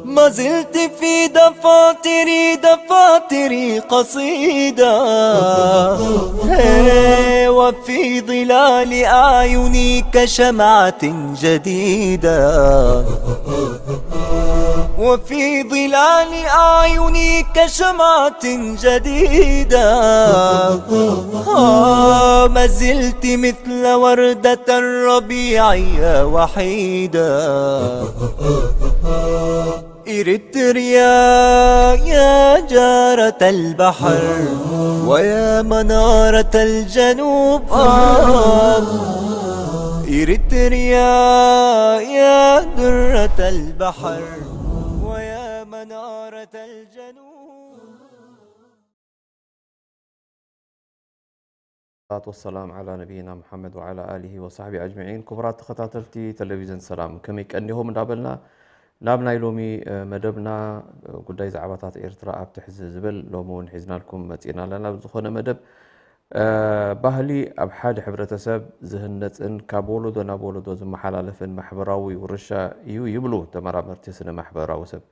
ما زلت في دفاتري، دفاتري قصيدة. هي، وفي ظلال أعيني كشمعة جديدة. وفي ظلال أعيني كشمعة جديدة. آه، ما زلت مثل وردة الربيع يا وحيدة. إريتريا يا جارة البحر، ويا منارة الجنوب، آه. إريتريا يا درة البحر، ويا منارة الجنوب. ሰላቱ ወሰላም ዓላ ነቢይና ሙሓመድ ወዓላ ኣሊሂ ወሳሕቢ ኣጅመዒን። ክቡራት ተኸታተልቲ ቴሌቪዝን ሰላም፣ ከመይ ቀኒኹም እንዳበልና ናብ ናይ ሎሚ፣ እ፣ መደብና፣ እ፣ ጉዳይ ዛዕባታት ኤርትራ ኣብቲ ሕዚ ዝብል ሎሚ እውን ሒዝናልኩም መጺእና ኣለና። ኣብ ዝኾነ መደብ፣ እ፣ ባህሊ ኣብ ሓደ ሕብረተሰብ ዝህነጽን ካብ ወለዶ ናብ ወለዶ ዝመሓላለፍን ማሕበራዊ ውርሻ እዩ ይብሉ ተመራመርቲ ስነ ማሕበራዊ ሰብ፣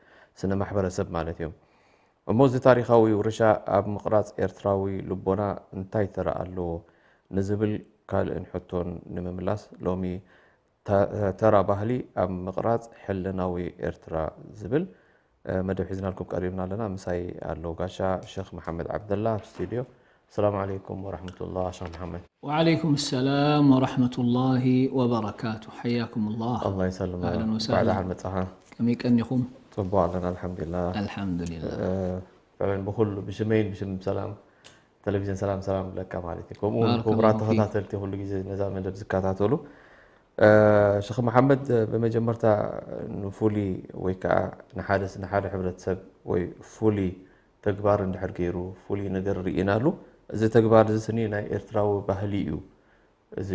ስነ ማሕበረሰብ ማለት እዮም። እሞ እዚ ታሪኻዊ ውርሻ ኣብ ምቕራጽ ኤርትራዊ ልቦና እንታይ ተራ ኣለዎ ንዝብል ካልእን ሕቶን ንምምላስ ሎሚ ተ-፣ ተራ ባህሊ ኣብ ምቕራጽ ሕልናዊ ኤርትራ ዝብል፣ እ፣ መደብ ሒዝናልኩም ቀሪብና ኣለና። ምሳይ ኣሎ ጋሻ ሸኽ መሓመድ ዓብደላ ኣብ ስቱድዮ። ሰላም ዓለይኩም ወራሕመቱላህ ሸኽ መሓመድ። وعليكم السلام ورحمة الله وبركاته. حياكم الله. ኣላህ ይሰልም። ኣህለን ወሰህለን። እንኳዕ ደሓን መጻኻ። ከመይ ቀኒኹም? ጽቡቕ ኣለና፣ ኣልሓምዱሊላህ። ኣልሓምዱሊላህ። እ፣ ፍዕለን ብኹሉ፣ ብሽመይን ብሽም ሰላም ቴሌቪዝን ሰላም ሰላም ብለካ ማለት እዩ። ከምኡ እውን ባረከላሁ ክቡራት ፊክ። ተኸታተልቲ ኩሉ ግዜ ነዛ መደብ ዝከታተሉ፣ እ፣ ሸኽ መሓመድ፣ ብመጀመርታ ንፍሉይ ወይ ከዓ ንሓደ፣ ንሓደ ሕብረተሰብ ወይ ፍሉይ ተግባር እንድሕር ገይሩ ፍሉይ ነገር ርኢናሉ፣ እዚ ተግባር እዚ ስኒ ናይ ኤርትራዊ ባህሊ እዩ፣ እዚ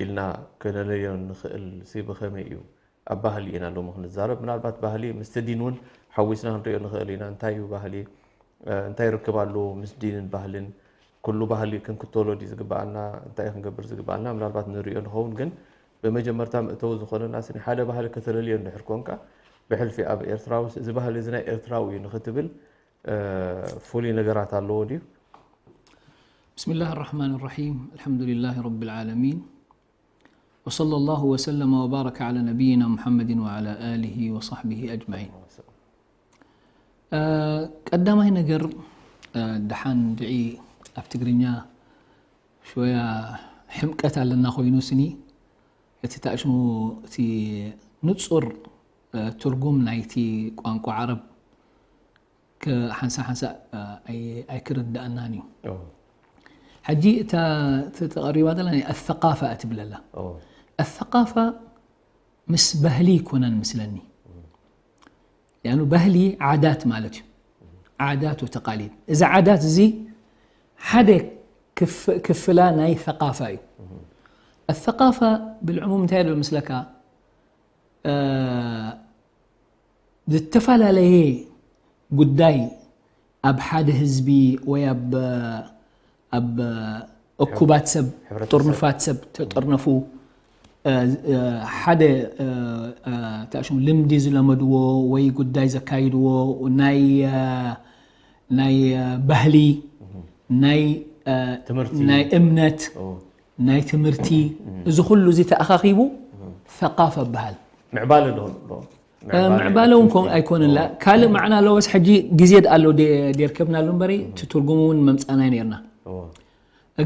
ኢልና ክነለዮ ንኽእል ሲ ብኸመይ እዩ? ኣብ ባህሊ ኢና ሎሚ ክንዛረብ። ምናልባት ባህሊ ምስቲ ዲን እውን ሓዊስና ክንሪኦ ንኽእል ኢና። እንታይ እዩ ባህሊ? እ፣ እንታይ ርክብ ኣለዎ ምስ ዲንን ባህልን? ኩሉ ባህሊ ክንክተሎ ድዩ ዝግበኣና? እንታይ ክንገብር ዝግበኣና? ምናልባት ንሪኦ ንኸውን፣ ግን ብመጀመርታ መእተዊ ዝኾነና ስኒ ሓደ ባህሊ ከተለልዮ እንድሕር ኮንካ፣ ብሕልፊ ኣብ ኤርትራዊ እዚ ባህሊ እዚ ናይ ኤርትራዊ እዩ ንኽትብል፣ እ፣ ፍሉይ ነገራት ኣለዎ ድዩ? بسم الله الرحمن الرحيم. الحمد لله رب العالمين. وصلى الله وسلم وبارك على نبينا محمد وعلى آله وصحبه أجمعين. እ፣ ቀዳማይ ነገር፣ እ፣ ደሓን ድዒ ኣብ ትግርኛ ሽወያ ሕምቀት ኣለና ኮይኑ ስኒ፣ እቲ ታሽሙ፣ እቲ ንጹር፣ እ፣ ትርጉም ናይቲ ቋንቋ ዓረብ ከ-፣ ሓንሳእ ሓንሳእ፣ እ፣ ኣይ-፣ ኣይክርድኣናን እዩ። ኦ። ሕጂ እታ ተ-፣ ተቐሪባ ዘላ ናይ ኣሰቃፋ እትብል ኣላ። ኦ። ኣሰቃፋ ምስ ባህሊ ይኮነን ምስለኒ። ያኑ ባህሊ ዓዳት ማለት እዩ። ዓዳት ወተቃሊድ። እዚ ዓዳት እዚ ሓደ ክፍ-፣ ክፍላ ናይ ሰቃፋ እዩ። ኣሰቃፋ ብልዕሙም እንታይ ኣሎ ምስለካ? እ፣ ዝተፈላለየ ጉዳይ ኣብ ሓደ ህዝቢ ወይ ኣብ፣ ኣብ እኩባት ሰብ፣ ሕብረተሰብ። ጥርኑፋት ሰብ ተጠርነፉ፣ እ፣ እ፣ ሓደ፣ እ፣ እ፣ እንታይ ሽሙ፣ ልምዲ ዝለመድዎ ወይ ጉዳይ ዘካይድዎ ናይ፣ እ፣ ናይ፣ እ፣ ባህሊ፣ ናይ፣ እ፣ ትምህርቲ። ናይ እምነት፣ ኦ። ናይ ትምህርቲ፣ እዚ ኩሉ እዚ ተኣኻኺቡ ሰቃፋ ይበሃል። ምዕባለ ዶ ንብሎ? እ፣ ምዕባለ ምዕባለ እውን ኮን-፣ ትምህርቲ። ኣይኮነን። ላ-፣ ኦ። ካልእ ማዕና ኣለዎ። በስ ሕጂ ግዜ ድ-፣ ኣሎ ደ-፣ ደርከብናሉ እምበሪ፣ እቲ ትርጉሙ እውን መምጻእና ነርና። ኦ።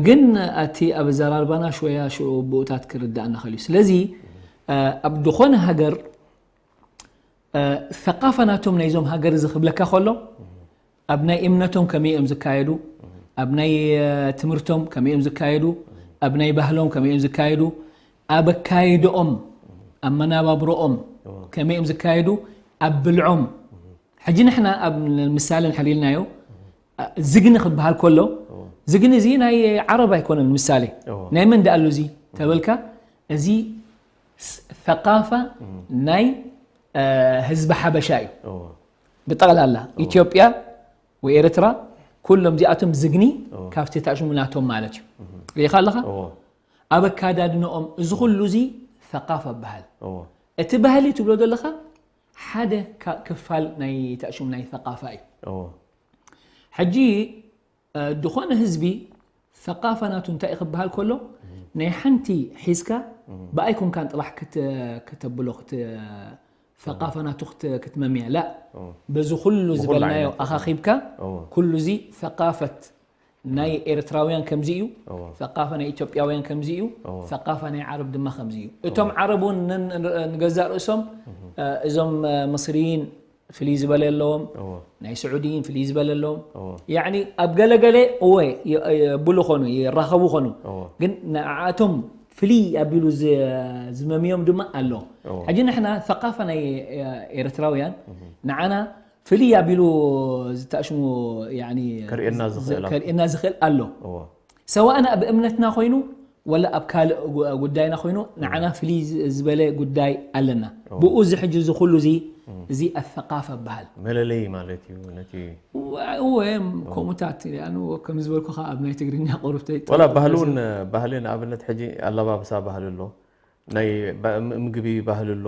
ግን ኣቲ ኣብ ኣዘራርባና ሽወያ ሽዑ ብኡታት ክርዳእ ንኽእል እዩ። ስለዚ፣ እ፣ ኣብ ዝኾነ ሃገር፣ እ፣ ሰቃፋ ናቶም ናይዞም ሃገር እዚ ክብለካ ከሎ፣ ኣብ ናይ እምነቶም ከመይ እዮም ዝካየዱ፣ ኣብ ናይ ትምህርቶም ከመይ እዮም ዝካየዱ፣ ኣብ ናይ ባህሎም ከመይ እዮም ዝካየዱ፣ ኣብ ኣካይድኦም፣ ኣብ መናባብሮኦም ከመይ እዮም ዝካየዱ፣ ኣብ ብልዖም። ሕጂ ንሕና ኣብ ምሳሌ ንሕልኢልናዮ ዝግኒ ክበሃል ከሎ፣ ዝግኒ እዚ ናይ ዓረብ ኣይኮነን። ምሳሌ ናይ መን ደኣሉ እዚ ተበልካ፣ እዚ ثقافة ናይ ህዝቢ ሓበሻ እዩ። ብጠቕላላ ኢትዮጵያ ወይ ኤርትራ ኩሎም እዚኣቶም ዝግኒ ካብቲ ታሽሙ ናቶም ማለት እዩ። ርኢኻ ኣለኻ? ኣብ ኣካዳድንኦም እዚ ኩሉ እዚ ثقافة ይበሃል። እቲ ባህሊ ትብሎ ዘለኻ ሓደ ክፋል ናይ ታሽሙ ናይ ثقافة እዩ። ሕጂ ድኾነ ህዝቢ ثقافة ናቱ እንታይ ክበሃል ከሎ ናይ ሓንቲ ሒዝካ ብኣይ ኮንካን ጥራሕ ከተብሎ ثقافة ናቱ ክትመምያ ላ በዚ ኩሉ ዝበልናዮ ኣኻኺብካ ኩሉ እዚ ثقافة ናይ ኤርትራውያን ከምዚ እዩ፣ ثقافة ናይ ኢትዮጵያውያን ከምዚ እዩ፣ ثقافة ናይ ዓረብ ድማ ከምዚ እዩ። እቶም ዓረብ እውን ንገዛእ ርእሶም እዞም ምስርይን ፍልይ ዝበለ ኣለዎም፣ ናይ ስዑድይን ፍልይ ዝበለ ኣለዎም። ያኒ ኣብ ገለገለ እወ የብሉ ኾኑ ይራኸቡ ኾኑ፣ ግን ንዓኣቶም ፍልይ ኣቢሉ ዝመምዮም ድማ ኣሎ። ሕጂ ንሕና ثقافة ናይ ኤርትራውያን ንዓና ፍልይ ኣቢሉ ዝተኣሽሙ ከርእየና ዝኽእል ኣሎ። ሰዋእና ኣብ እምነትና ኮይኑ ወላ ኣብ ካልእ ጉዳይና ኮይኑ ንዓና ፍልይ ዝበለ ጉዳይ ኣለና። ብኡ እዚ ሕጂ እዚ ኩሉ እዚ እዚ ኣثقافة ይበሃል። መለለይ ማለት እዩ። ነቲ እወ ከምኡታት ኣኑ ከም ዝበልኩኻ ኣብ ናይ ትግርኛ ቁሩብተይ ወላ ባህሊ እውን ባህሊ ንኣብነት ሕጂ ኣለባብሳ ባህሊ ኣሎ ናይ ምግቢ ባህሊ ኣሎ።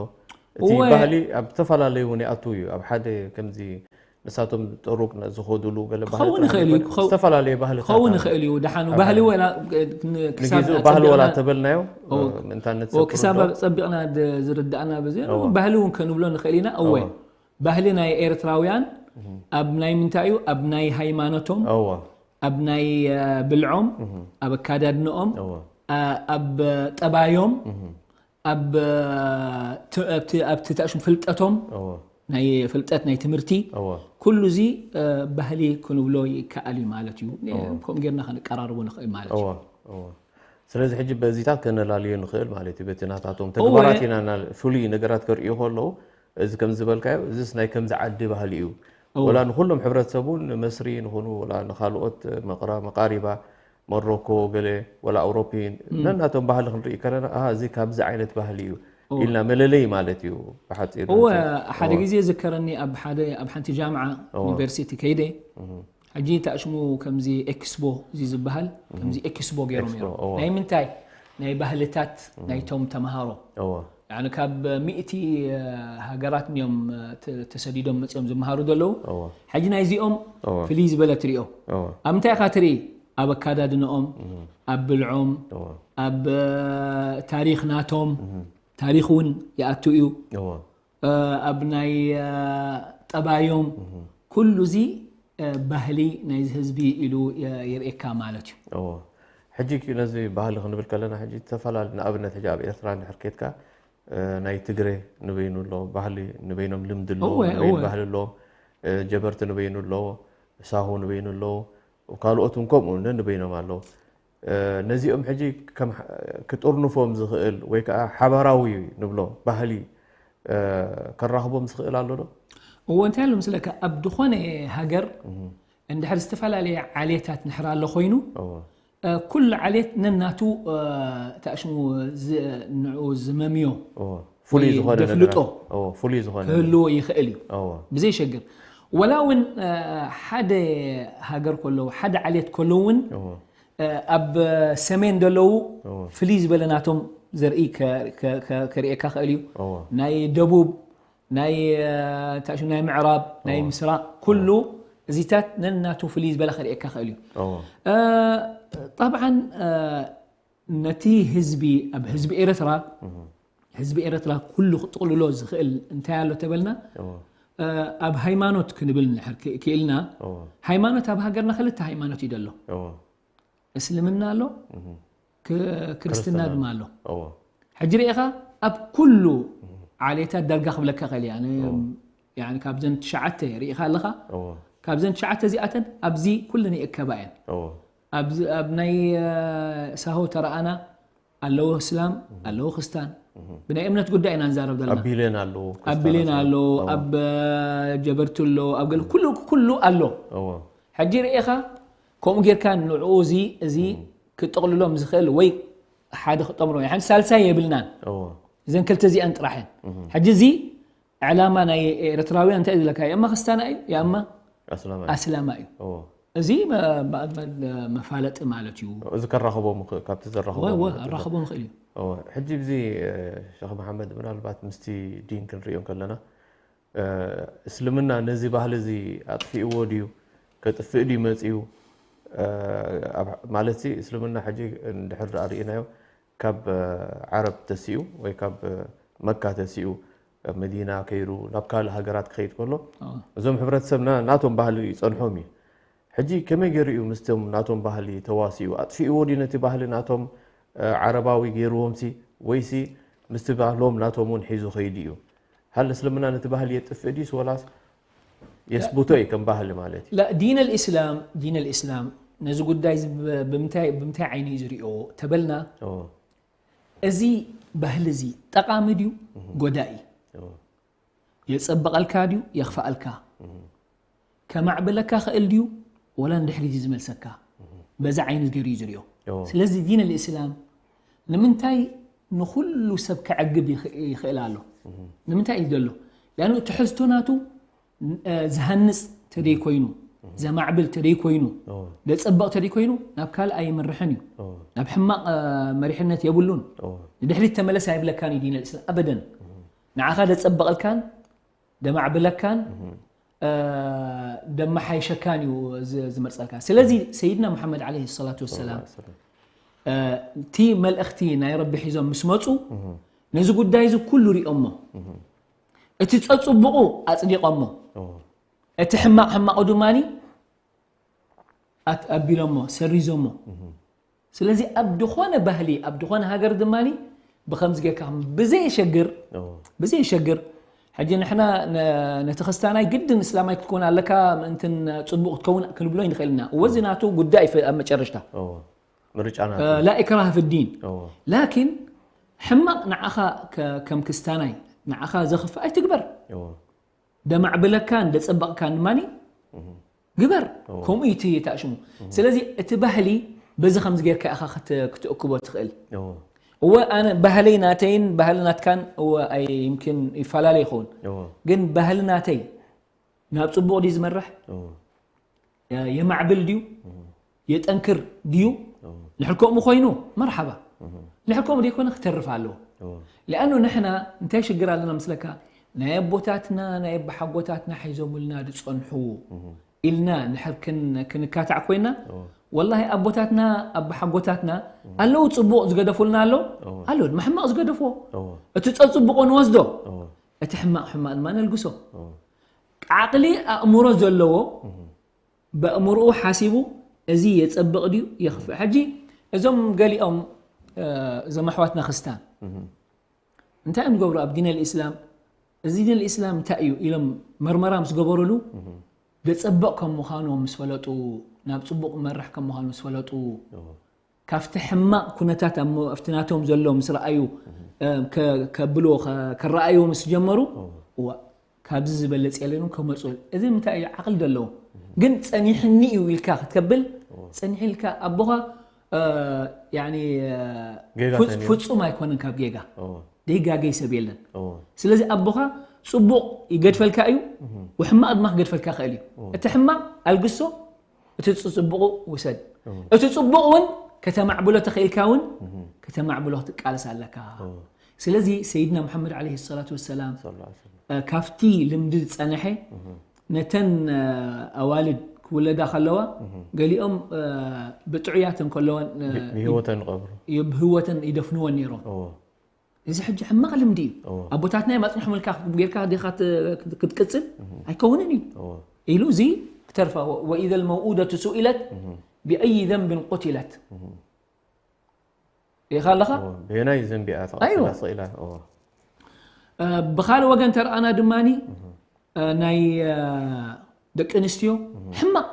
እቲ ባህሊ ኣብ ዝተፈላለዩ እውን ይኣቱ እዩ። ኣብ ሓደ ከምዚ ንሳቶም ጥሩቅ ዝኸዱሉ ገለ ባህሊ ክኸውን ይኽእል እዩ። ዝተፈላለዩ ባህሊ ክኸውን ይኽእል እዩ። ደሓኑ ባህሊ ወላ ክሳብ ባህሊ ወላ ተበልናዮ ምእንታነት ክሳብ ጸቢቕና ዝርዳእና በዚ ባህሊ እውን ከንብሎ ንኽእል ኢና። እወ ባህሊ ናይ ኤርትራውያን ኣብ ናይ ምንታይ እዩ? ኣብ ናይ ሃይማኖቶም፣ ኣብ ናይ ብልዖም፣ ኣብ ኣካዳድንኦም፣ ኣብ ጠባዮም፣ ኣብ ኣብቲ ታሽሙ ፍልጠቶም ናይ ፍልጠት ናይ ትምህርቲ ኩሉ እዚ ባህሊ ክንብሎ ይከኣል እዩ ማለት እዩ። ከምኡ ጌርና ክንቀራርቦ ንኽእል ማለት እዩ። ስለዚ ሕጂ በዚታት ከነላልዮ ንኽእል ማለት እዩ። በቲ ናታቶም ተግባራት ኢና ፍሉይ ነገራት ከርእዩ ከለዉ እዚ ከም ዝበልካዮ እዚስ ናይ ከምዚ ዓዲ ባህሊ እዩ። ወላ ንኩሎም ሕብረተሰብ እውን ንመስሪ ንኹኑ ወላ ንካልኦት መቕራ መቃሪባ ሞሮኮ ገለ ወላ ኣውሮፒን ነናቶም ባህሊ ክንርኢ ከለና ኣሃ እዚ ካብዚ ዓይነት ባህሊ እዩ ኢልና መለለይ ማለት እዩ። ብሓፂሩ እወ ሓደ ግዜ ዝከረኒ ኣብ ሓደ ኣብ ሓንቲ ጃምዓ ዩኒቨርሲቲ ከይደ ሕጂ ተኣሽሙ ከምዚ ኤክስቦ እዚ ዝበሃል ከምዚ ኤክስቦ ገይሮም እዮም። ናይ ምንታይ ናይ ባህልታት ናይቶም ተምሃሮ ያኒ ካብ ሚእቲ ሃገራት እዮም ተሰዲዶም መፅኦም ዝመሃሩ ዘለዉ። ሕጂ ናይዚኦም ፍልይ ዝበለ ትሪኦ ኣብ ምንታይ ኢኻ ትርኢ? ኣብ ኣካዳድንኦም፣ ኣብ ብልዖም፣ ኣብ ታሪኽ ናቶም ታሪኽ እውን ይኣቱ እዩ። ኣብ ናይ ጠባዮም ኩሉ እዚ ባህሊ ናይዚ ህዝቢ ኢሉ የርእየካ ማለት እዩ። ሕጂ ነዚ ባህሊ ክንብል ከለና ሕጂ ዝተፈላለዩ ንኣብነት ሕጂ ኣብ ኤርትራ እንድሕር ኬድካ ናይ ትግረ ንበይኑ ኣሎ ባህሊ ንበይኖም ልምዲ ኣሎ ንበይኑ ባህሊ ኣለዎም ጀበርቲ ንበይኑ ኣለዎ ሳሆ ንበይኑ ኣለዎ ካልኦት እውን ከምኡ ነንበይኖም ኣለዉ ነዚኦም ሕጂ ክጥርንፎም ዝኽእል ወይ ከዓ ሓበራዊ ንብሎ ባህሊ ከራኽቦም ዝኽእል ኣሎ ዶ? እዎ እንታይ ኣሎ ምስለካ ኣብ ዝኾነ ሃገር እንድሕር ዝተፈላለየ ዓሌታት ንሕር ኣሎ ኮይኑ ኩሉ ዓሌት ነናቱ ተኣሽሙ ንዑ ዝመምዮ ፍሉይ ዝኾነ ፍልጦ ፍሉይ ዝኾነ ክህልዎ ይኽእል እዩ ብዘይ ሸግር ወላ እውን ሓደ ሃገር ከለዉ ሓደ ዓሌት ከለዉ እውን ኣብ ሰሜን ዘለዉ ፍልይ ዝበለ ናቶም ዘርኢ ከርእየካ ክእል እዩ ናይ ደቡብ ናይ ታሹ ናይ ምዕራብ ናይ ምስራቅ ኩሉ እዚታት ነናቱ ፍልይ ዝበለ ከርእየካ ክእል እዩ ጠብዓን ነቲ ህዝቢ ኣብ ህዝቢ ኤረትራ ህዝቢ ኤረትራ ኩሉ ክጥቕልሎ ዝኽእል እንታይ ኣሎ ተበልና ኣብ ሃይማኖት ክንብል ክኢልና ሃይማኖት ኣብ ሃገርና ክልተ ሃይማኖት እዩ ደሎ እስልምና ኣሎ ክርስትና ድማ ኣሎ ሕጂ ርኢኻ ኣብ ኩሉ ዓሌታት ዳርጋ ክብለካ ኸእል እያ ካብዘን ትሽዓተ ርኢኻ ኣለኻ ካብዘን ትሽዓተ እዚኣተን ኣብዚ ኩለን ይእከባ እየን። እዎ ኣብዚ ኣብ ናይ እ፣ ሳሆ ተረኣና ኣለዎ እስላም ኣለዎ ክርስታን። ብናይ እምነት ጉዳይ ኢና ንዛረብ ዘለና። ኣብ ቢሌን ኣለዎ ኣብ ቢሌን ኣሎ፣ ኣብ እ፣ ጀበርቲ ኣሎ፣ ኣብ ገለ ኩሉ ኩሉ ኣሎ። እዎ ሕጂ ርኢኻ ከምኡ ጌርካ ንዕኡ እዚ እዚ ክጠቕልሎም ዝኽእል ወይ ሓደ ክጠምሮ ሓንቲ ሳልሳይ የብልናን። እዎ እዘን ክልተ እዚኣን ጥራሕ እየን። ሕጂ እዚ ዕላማ ናይ ኤርትራውያን እንታይ እዩ ዝብለካ? ያማ ክስታና እዩ፣ ያማ ኣስላማ ኣስላማ እዩ። እዎ እዚ መ- መ- መ- መፋለጢ ማለት እዩ። እዚ ከራኸቦም ይኽእል- ካብቲ ዘራኸቦም ወ- ወ- ይኽእል። ኣራኸቦም ይኽእል እዩ። እዎ ሕጂ እዚ እ፣ ሸኽ መሓመድ ምናልባት ምስቲ ዲን ክንሪኦ ከለና እ፣ እስልምና ነዚ ባህሊ እዚ ኣጥፊእዎ ድዩ ከጥፍእ ድዩ መፅዩ እ፣ ኣብ- ማለት ሲ እስልምና ሕጂ እንድሕር ደኣ ርኢናዮ ካብ እ፣ ዓረብ ተሲኡ ወይ ካብ እ፣ መካ ተሲኡ ኣብ መዲና ከይዱ ናብ ካልእ ሃገራት ክኸይድ ከሎ ኣዎ። እዞም ሕብረተሰብና ናቶም ባህሊ ይፀንሖም እዩ። ሕጂ ከመይ ገይሩ እዩ ምስቶም ናቶም ባህሊ ተዋሲኡ ኣጥፊእዎ ድዩ ነቲ ባህሊ ናቶም እ፣ ዓረባዊ ገይርዎም ሲ ወይሲ ምስቲ ባህሎም ናቶም እውን ሒዙ ከይዱ እዩ? ሃል እስልምና ነቲ ባህሊ የጥፍእ ድዩስ ወላስ የስብቶ እዩ ከም ባህሊ ማለት እዩ? لا ዲን الإسلام ዲን الإسلام ነዚ ጉዳይ እዚ ብ- ብምንታይ ብምንታይ ዓይኒ እዩ ዝሪኦ ተበልና እዎ እዚ ባህሊ እዚ ጠቓሚ ድዩ ጎዳኢ እዎ የጸብቐልካ ድዩ የኽፍኣልካ ከማዕብለካ ክእል ድዩ ወላ ንድሕሪት እዩ ዝመልሰካ በዛ ዓይኒ ገይሩ እዩ ዝሪኦ እዎ ስለዚ ዲን الإسلام ንምንታይ ንኹሉ ሰብ ከዕግብ ይኽ- ይኽእል ኣሎ ንምንታይ እዩ ዘሎ ያን ትሕዝቶ ናቱ እ፣ ዝሃንፅ ተደይ ኮይኑ ዘማዕብል ተደይ ኮይኑ እዎ ዘፀበቕ ተደይ ኮይኑ ናብ ካልእ ኣይምርሕን እዩ እዎ ናብ ሕማቕ እ፣ መሪሕነት የብሉን እዎ ንድሕሪት ተመለስ ኣይብለካን እዩ ዲን الإسلام أبدا ንዓኻ ዘፀበቐልካን ዘማዕብለካን እ፣ ዘመሓይሸካን እዩ ዝ- ዝመርፀልካ ስለዚ ሰይድና ሙሓመድ عليه الصلاة والسلام ሰላም እ፣ እቲ መልእኽቲ ናይ ረቢ ሒዞም ምስ መፁ ነዚ ጉዳይ እዚ ኩሉ ሪኦሞ እቲ ፀፅቡቑ ኣፅዲቖሞ እዎ እቲ ሕማቕ ሕማቑ ድማ ኣቢሎሞ ሰሪዞሞ ስለዚ ኣብ ዝኾነ ባህሊ ኣብ ዝኾነ ሃገር ድማ ብከምዚ ጌርካ ብዘየሸግር እዎ ብዘየሸግር ሕጂ ንሕና ነ- ነቲ ክስታናይ ግድን እስላማይ ክትኮን ኣለካ ምእንትን ፅቡቕ ክትከውን ክንብሎ ይንኽእል ኢና እወ እዚ ናቱ ጉዳይ እዩ ኣብ መጨረሽታ እዎ ምርጫ ናቱ لا إكراه في الدين እዎ ላኪን ሕማቕ ንዓኻ ከ- ከም ክስታናይ ንዓኻ ዘኽፍእ ኣይትግበር እዎ ደማዕብለካን ደጸበቕካን ድማ ግበር ከምኡ እዩ እቲ ተኣሽሙ ስለዚ እቲ ባህሊ በዚ ከምዚ ጌርካ ኢኻ ክት- ክትእክቦ ትኽእል እዎ እወ ኣነ ባህለይ ናተይን ባህሊ ናትካን እወ ኣይ ይምኪን ይፈላለ ይኸውን እዎ ግን ባህሊ ናተይ ናብ ጽቡቕ ድዩ ዝመርሕ እዎ የማዕብል ድዩ የጠንክር ድዩ ንሕልከምኡ ኮይኑ መርሓባ ንሕልከምኡ ዘይኮነ ክተርፍ ኣለዎ እዎ لأنه ንሕና እንታይ ሽግር ኣለና ምስለካ ናይ ኣቦታትና ናይ ኣቦሓጎታትና ሒዞምልና ዝጸንሑ ኢልና ንድሕር ክን- ክንካታዕ ኮይና ወላሂ ኣቦታትና ኣቦሓጎታትና ኣለዉ ጽቡቕ ዝገደፉልና ኣሎ ኣሎ ድማ ሕማቕ ዝገደፍዎ እዎ እቲ ጸጽቡቑ ንወስዶ እዎ እቲ ሕማቕ ሕማቕ ድማ ነልግሶ እዎ ዓቕሊ ኣእምሮ ዘለዎ በእምርኡ ሓሲቡ እዚ የጸብቕ ድዩ የኽፍእ ሕጂ እዞም ገሊኦም እ፣ እዞም ኣሕዋትና ክርስታን እንታይ እዮም ዝገብሩ ኣብ ዲን الإسلام እዚ ዲን الإسلام እንታይ እዩ ኢሎም መርመራ ምስ ገበሩሉ ዘጸብቕ ከም ምዃኑ ምስ ፈለጡ ናብ ጽቡቕ መርሕ ከም ምዃኑ ምስ ፈለጡ እዎ ካብቲ ሕማቕ ኩነታት ኣብ ሞ- ኣብቲ ናቶም ዘሎ ምስ ረኣዩ እ፣ ከ- ከብልዎ ከ- ከረኣዩ ምስ ጀመሩ እዋ ካብዚ ዝበለፅ የለን ከመፁ እዚ ምንታይ እዩ ዓቕሊ ዘለዎ ግን ፀኒሕኒ እዩ ኢልካ ክትከብል ፀኒሕ ኢልካ ኣቦኻ እ፣ ያኒ እ፣ ጌጋ ፍጹ- ተንዮ። ፍጹም ኣይኮነን ካብ ጌጋ እዎ ደይጋገይ ሰብ የለን እዎ ስለዚ ኣቦኻ ጽቡቕ ይገድፈልካ እዩ ወሕማቕ ድማ ክገድፈልካ ክእል እዩ እቲ ሕማቕ ኣልግሶ እቲ ጽቡቑ ውሰድ እቲ ጽቡቕ እውን ከተማዕብሎ ተኽኢልካ እውን ከተማዕብሎ ክትቃለስ ኣለካ ስለዚ ሰይድና ሙሓመድ ዓለይሂ ሰላቱ ወሰላም ሰለላሁ ዐለይሂ ወሰለም። እ፣ ካብቲ ልምዲ ዝጸንሐ ነተን እ፣ ኣዋልድ ክውለዳ ከለዋ ገሊኦም እ፣ ብጥዑያተን ከለወን እ፣ ብህይወተን ይቐብሩ። ይ- ብህይወተን ይደፍንወን ነይሮም እዎ እዚ ሕጂ ሕማቕ ልምዲ እዩ እዎ። ኣቦታትና እዮም ኣፅንሖምልካ ጌርካ ዲኻ ት- ክትቅፅል ኣይከውንን እዩ እዎ ኢሉ እዚ ክተርፋ وإذا الموءودة سئلت بأي ذنب قتلت ኢኻ ኣለኻ እዎ ብሄናይ ዘንቢኣ ኣይዋ። ተቐትላ ስኢላ እዎ እ፣ ብኻልእ ወገን ተረኣና ድማኒ እ፣ ናይ እ፣ ደቂ ኣንስትዮ ሕማቕ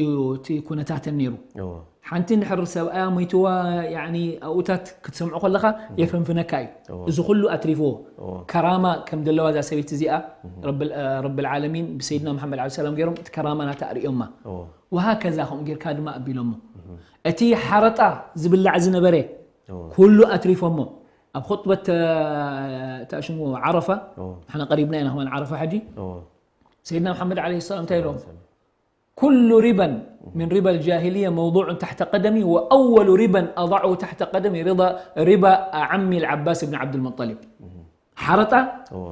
እዩ እቲ ኩነታተን ነይሩ። ሓንቲ እንድሕር ሰብኣያ ሞይትዋ ኣብኡታት ክትሰምዖ ከለኻ የፈንፍነካ እዩ። እዚ ኩሉ ኣትሪፍዎ። ከራማ ከም ዘለዋ እዛ ሰበይቲ እዚኣ ረብል ዓለሚን ብሰይድና መሓመድ ዓለ ሰላም ገይሮም እቲ ከራማ ናታ ኣርእዮማ። ወሃከዛ ከምኡ ጌርካ ድማ ኣቢሎሞ። እቲ ሓረጣ ዝብላዕ ዝነበረ ኩሉ ኣትሪፎሞ። ኣብ ኹጥበት ተሽሙ ዓረፋ ንሕና ቀሪብና ኢና ከማን ዓረፋ ሕጂ ሰይድና መሓመድ ዓለይሂ ሰላም እንታይ ኢሎም? ኩሉ ሪበን ምን ሪባ ልጃሂልያ መውዱዑን ታሕተ ቀደሚ ወአወሉ ሪበን ኣضعሁ ታሕተ ቀደሚ ሪባ ዓሚ ልዓባስ ብን ዓብድልሙጠሊብ። ሓረጣ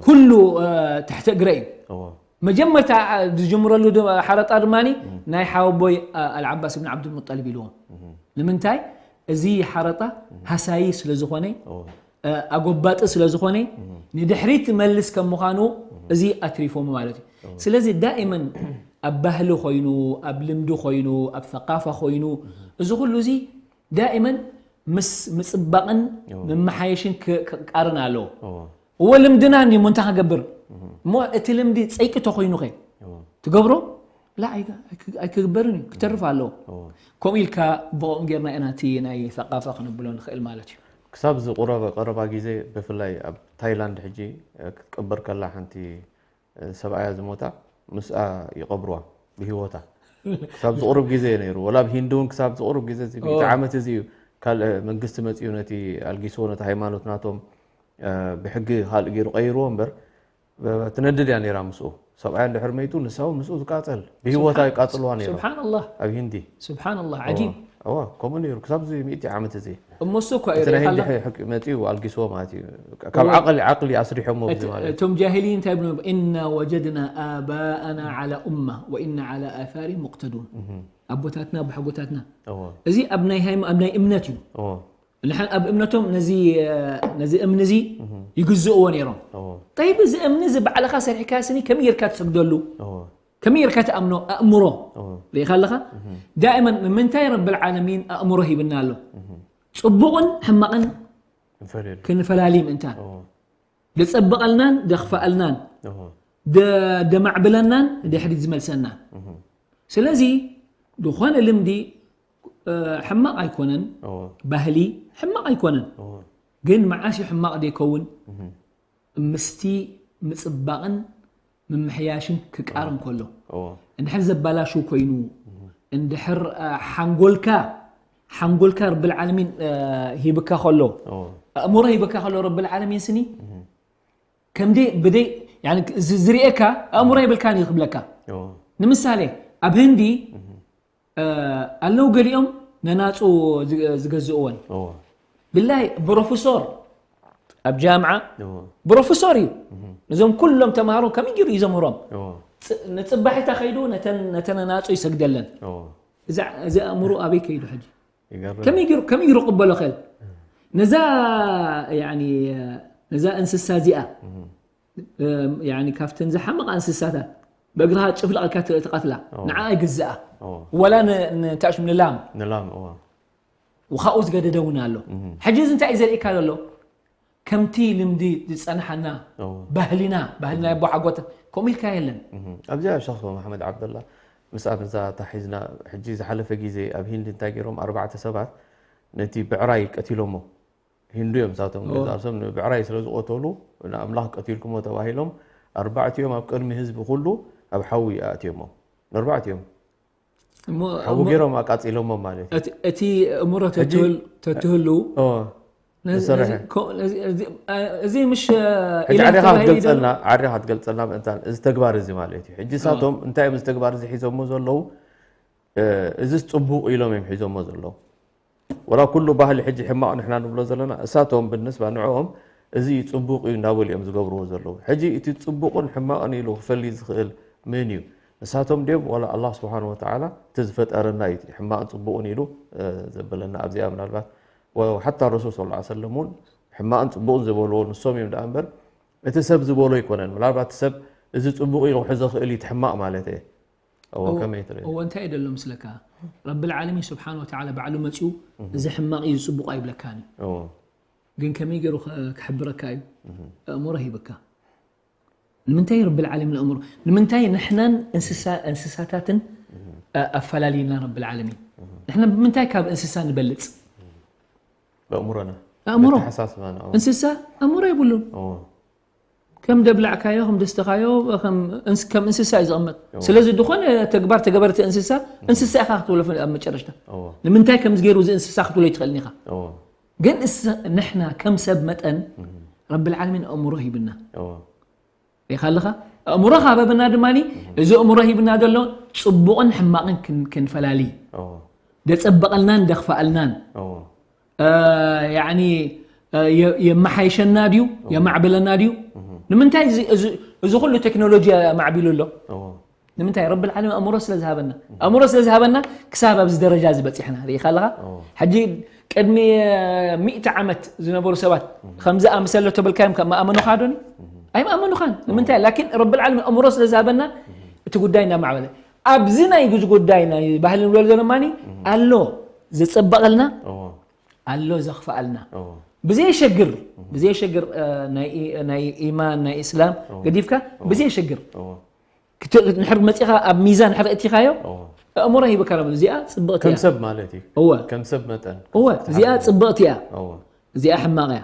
ኩሉ ትሕቲ እግረ እዩ። መጀመርታ ዝጅምረሉ ሓረጣ ድማ ናይ ሓወቦይ ኣልዓባስ ብን ዓብድልሙጠሊብ ኢልዎም። ንምንታይ? እዚ ሓረጣ ሃሳዪ ስለ ዝኾነ ኣጎባጢ ስለ ዝኾነ ንድሕሪት መልስ ከም ምዃኑ እዚ ኣትሪፎም ማለት እዩ። ስለዚ ዳኢመን ኣብ ባህሊ ኮይኑ ኣብ ልምዲ ኮይኑ ኣብ ثقافة ኮይኑ እዚ ኩሉ እዚ ዳኢመን ምስ ምጽባቕን ምመሓየሽን ክቃርን ኣለዎ። እወ ልምድና እንዲሞ እንታይ ክገብር እሞ እቲ ልምዲ ጸይቂ ተኮይኑኸ ትገብሮ ላ ኣይክግበርን እዩ ክተርፍ ኣለዎ። ከምኡ ኢልካ ብኦም ጌርና ኢና እቲ ናይ ثقافة ክነብሎ ንኽእል ማለት እዩ። ክሳብ ዝቁረበ ቀረባ ግዜ ብፍላይ ኣብ ታይላንድ ሕጂ ክትቅበር ከላ ሓንቲ ሰብኣያ ዝሞታ ምስኣ ይቀብርዋ ብሂወታ ክሳብ ዝቁርብ ግዜ ነይሩ ወላ ኣብ ሂንዲ እውን ክሳብ ዝቁርብ ግዜ እዚ ሚእቲ ዓመት እዚ እዩ ካልእ መንግስቲ መፅኡ ነቲ ኣልጊስዎ ነቲ ሃይማኖት ናቶም ብሕጊ ካልእ ገይሩ ቀይርዎ እምበር ትነድድ እያ ነይራ ምስኡ ሰብኣያ እንድሕር መይቱ ንሳ እውን ምስኡ ትቃፀል ብሂወታ ይቃፅልዋ ነይሮም ስብሓንላህ ኣብ ሂንዲ ስብሓንላህ ዓጂብ እዋ ከምኡ ነይሩ ክሳብ እዚ ሚእቲ ዓመት እዚ እሞ እሱ እኮ እዩ እቲ ናይ ሪኢኻ ሂንዲ ኣለኻ ሕቂ መፂኡ ኣልጊስዎ ማለት እዩ ካብ ዓቕሊ ዓቕሊ ኣስሪሖሞ ብዚ ማለት እዩ እቶም ጃሂልይ እንታይ ይብሉ ኢና ወጀድና ኣባኣና ዓላ ኡማ ወኢና ዓላ ኣታሪ ሙቅተዱን ኣቦታትና ኣቦሓጎታትና እዎ እዚ ኣብ ናይ ሃይማ- ኣብ ናይ እምነት እዩ እዎ ንሕን ኣብ እምነቶም ነዚ ነዚ እምኒ እዚ ይግዝእዎ ነይሮም እዎ ጠይብ እዚ እምኒ እዚ ባዕልኻ ሰሪሕካ ስኒ ከመይ ጌርካ ትሰግደሉ እዎ ከመይ ጌርካ ትኣምኖ ኣእምሮ እዎ ርኢኻ ኣለኻ ዳእመን ንምንታይ ረብል ዓለሚን ኣእምሮ ሂብና ኣሎ ጽቡቕን ሕማቕን ንፈልየሉ ክንፈላሊ ምእንታን እዎ ደጸብቐልናን ደኽፈኣልናን እዎ ደ- ደማዕብለናን ንድሕሪት ዝመልሰናን ስለዚ ዝኾነ ልምዲ ሕማቕ ኣይኮነን፣ ባህሊ ሕማቕ ኣይኮነን፣ ግን መዓስ እዩ ሕማቕ ዘይከውን? ምስቲ ምጽባቕን ምምሕያሽን ክቃረን ከሎ። እንድሕር ዘባላሹ ኮይኑ፣ እንድሕር ሓንጎልካ ሓንጎልካ ረብል ዓለሚን ሂብካ ከሎ፣ ኣእምሮ ሂብካ ከሎ ረብል ዓለሚን ስኒ ከምደይ ብደይ ዝርእየካ ኣእምሮ የብልካን እዩ ክብለካ። ንምሳሌ ኣብ ህንዲ ኣለዉ ገሊኦም ነናፁ ዝገዝእወን ብላይ ብሮፍሶር ኣብ ጃምዓ ብሮፍሶር እዩ። ነዞም ኩሎም ተምሃሮ ከመይ ገይሩ እዩ ዘምህሮም? ንፅባሒታ ከይዱ ነተን ነናፁ ይሰግደለን። እዚ ኣእምሮ ኣበይ ከይዱ ሕጂ? ይገርም። ከመይ ገይሩ ከመይ ገይሩ ክቕበሎ ክእል? ነዛ ያኒ ነዛ እንስሳ እዚኣ ያኒ ካብተን ዝሓመቓ እንስሳታት ብእግርኻ ጭፍልቕ ኢልካ ት- ትቐትላ ኦ። ንዓ ይግዝኣ ኦ። ወላ ን- ንታሽም ንላም ንላም እዋ። ውኻኡ ዝገደደ እውን ኣሎ እህ። ሕጂ እዚ እንታይ እዩ ዘርእካ ዘሎ ከምቲ ልምዲ ዝፀንሓና ኦ። ባህሊና ባህልና ኣቦሓጎት ከምኡ ኢልካ የለን እህ። ኣብዚኣ ሸኽ መሓመድ ዓብደላ ምስኣ በዛ ታሒዝና ሕጂ ዝሓለፈ ግዜ ኣብ ሂንዲ እንታይ ገይሮም ኣርባዕተ ሰባት ነቲ ብዕራይ ቀቲሎሞ ሂንዱ እዮም ንሳቶም ገዛ ርእሶም ንብዕራይ ስለ ዝቐተሉ ንኣምላኽ ቀቲልኩሞ ተባሂሎም ኣርባዕቲኦም ኣብ ቅድሚ ህዝቢ ኩሉ ኣብ ሓዊ ኣእትዮሞም። ንኣርባዕቲኦም እሞ ሓዊ እሞ ገይሮም ኣቃጺሎሞም ማለት እዩ። እቲ እቲ እምሮ ሕጂ ተትህል- ተትህሉ ኦ፣ ነዚ- ዝሰርሐ። ነዚ- ኮ- ነዚ- እዚ- አ- እዚ ምሽ ሕጂ ኢላህ ዓዲኻ ተባሂሉ ክትገልጸልና ዓዲኻ ክትገልጸልና ምእንታን እዚ ተግባር እዚ ማለት እዩ። ሕጂ ንሳቶም እንታይ እዮም እዚ ተግባር እዚ ሒዞሞ ዘለዉ? እዚስ ጽቡቕ ኢሎም እዮም ሒዞሞ ዘለዉ። ወላ ኩሉ ባህሊ ሕጂ ሕማቕ ንሕና ንብሎ ዘለና እሳቶም ብንስባ ንዕኦም እዚ ጽቡቕ እዩ እንዳበሉ እዮም ዝገብርዎ ዘለዉ። ሕጂ እቲ ጽቡቕን ሕማቕን ኢሉ ክፈሊ ዝኽእል መን እዩ? ንሳቶም ድዮም ዋላ ኣላህ ስብሓን ወተዓላ እቲ ዝፈጠረና እዩ እቲ ሕማቕን ጽቡቕን ኢሉ ዘበለና ኣብዚኣ ምናልባት ሓታ ረሱል ስ ሰለም እውን ሕማቕን ጽቡቕን ዝበልዎ ንሶም እዮም ደኣ እምበር እቲ ሰብ ዝበሎ ኣይኮነን። ምናልባት እቲ ሰብ እዚ ጽቡቕ ኢሉ ክሕዞ ክእል እዩ እቲ ሕማቕ ማለት እየ። እዎ እዎ ከመይ ትርኢ? እዎ እንታይ እዩ ደሎ ምስለካ ረብል ዓለሚን ስብሓን ወተዓላ ባዕሉ መፅኡ እዚ ሕማቕ እዩ ዝፅቡቕ ኣይብለካን እዩ እዎ ግን ከመይ ገይሩ ከ- ክሕብረካ እዩ ኣእምሮ ሂብካ ንምንታይ ረብል ዓለሚን ኣእምሮ? ንምንታይ ንሕናን እንስሳ-፣ እንስሳታትን፣ እ፣ ኣፈላልዩና ረብል ዓለሚን? ንሕና ብምንታይ ካብ እንስሳ ንበልጽ? ብኣእምሮና ኣእምሮ። በተሓሳስባና። እንስሳ ኣእምሮ የብሉን። እዎ። ከም ደብላዕካዮ፣ ከም ደስተኻዮ፣ ከም እንስ-፣ ከም እንስሳ እዩ ዝቕመጥ። ስለዚ ዝኾነ ተግባር ተገበርቲ እንስሳ፣ እንስሳ ኢኻ ክትብሎ ኣብ መጨረሽታ። እዎ። ንምንታይ ከምዚ ገይሩ እዚ እንስሳ ክትብሎ ይትኽእልን ኢኻ። እዎ። ግን እስ-፣ ንሕና ከም ሰብ መጠን ረብል ዓለሚን ኣእምሮ ሂብና። እዎ። ሪኢኻ ኣለኻ? ኣእምሮ ካብ ሃበና ድማ እዚ ኣእምሮ ሂብና ዘሎ ጽቡቕን ሕማቕን ክን-፣ ክንፈላሊ። እዎ። ደጸበቐልናን ደኽፈኣልናን። እዎ። እ፣ ያዕኒ፣ እ፣ የ-፣ የመሓይሸና ድዩ? የማዕብለና ድዩ? ንምንታይ እዚ፣ እዚ፣ እዚ ኩሉ ቴክኖሎጂ ኣማዕቢሉ ኣሎ? እዎ። ንምንታይ? ረብል ዓለሚን ኣእምሮ ስለ ዝሃበና። ኣእምሮ ስለ ዝሃበና ክሳብ ኣብዚ ደረጃ እዚ በጺሕና። ርኢኻ ኣለኻ? እዎ። ሕጂ ቅድሚ፣ እ፣ ሚእቲ ዓመት ዝነበሩ ሰባት ከምዚ ኣምሰሎ ተበልካዮም ከም ኣመኑኻ ዶኒ? ኣይምኣመኑኻን። ንምንታይ? ላኪን ረብል ዓለሚን ኣእምሮ ስለ ዝሃበና እቲ ጉዳይ እናማዕበለ። ኣብዚ ናይ ግዚ ጉዳይ ናይ ባህሊ ንብሎ ዘለና ማኒ ኣሎ ዘጸበቐልና፣ እዎ። ኣሎ ዘኽፍኣልና። እዎ። ብዘየሸግር፣ ብዘየሸግር፣ እ፣ ናይ ኢ-፣ ናይ ኢማን፣ ናይ እስላም ገዲፍካ፣ ብዘየሸግር። እዎ። ክት-፣ ንሕር መጺኻ ኣብ ሚዛን ሕር እቲኻዮ፣ እዎ። ኣእምሮ ሂብካ ረብል፣ እዚኣ ጽብቕቲ ከም እያ። ሰብ ማለት እዩ። እወ። ከም ሰብ መጠን። እወ፣ እዚኣ ጽብቕቲ እያ። እዎ። እዚኣ ሕማቕ እያ።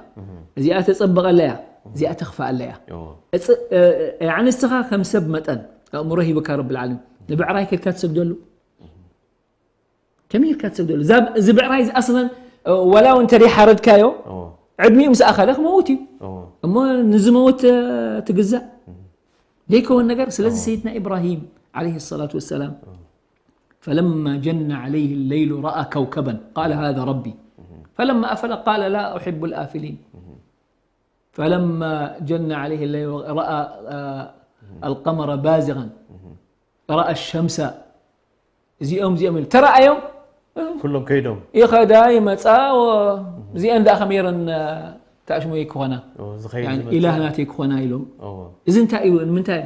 እዚኣ ተጸበቐላ እያ። እዚኣ ተኽፍኣላ እያ። እዎ። እጽ-፣ እ፣ እ፣ ያዕኒ ንስኻ ከም ሰብ መጠን ኣእምሮ ሂብካ ረብል ዓለሚን፣ ንብዕራይ ከድካ ትሰግደሉ? ከመይ ኢልካ ትሰግደሉ? እዛ-፣ እዚ ብዕራይ እዚ ኣስለን፣ እ፣ ዋላ እውን እንተ ሓረድካዮ፣ እዎ። ዕድሚኡ ምስ ኣኸለ ክመውት እዩ። እዎ። እሞ ንዝመውት፣ እ፣ ትግዛእ? ዘይከውን ነገር። ስለዚ ሰይድና ኢብራሂም ዓለይሂ ሰላቱ ወሰላም فلما جن عليه الليل رأى كوكبا قال هذا ربي فلما أفل قال لا أحب الآفلين فلما جن عليه الليل رأى، آه، القمر بازغا رأى الشمس، እዚኦም፣ እዚኦም ኢሉ ተረኣዮም። ኩሎም ከይዶም። ይኸዳ ይመፃ፣ ወ-፣ እዚአን ደኣ ከመይ ገይረን፣ እ፣ ተኣሽሞይ ክኾና? እዎ፣ ዝኸይድ ያኒ ዝመጽእ። ኢላህ ናተይ ክኾና ኢሎም። እዎ። እዚ እንታይ እዩ? ንምንታይ?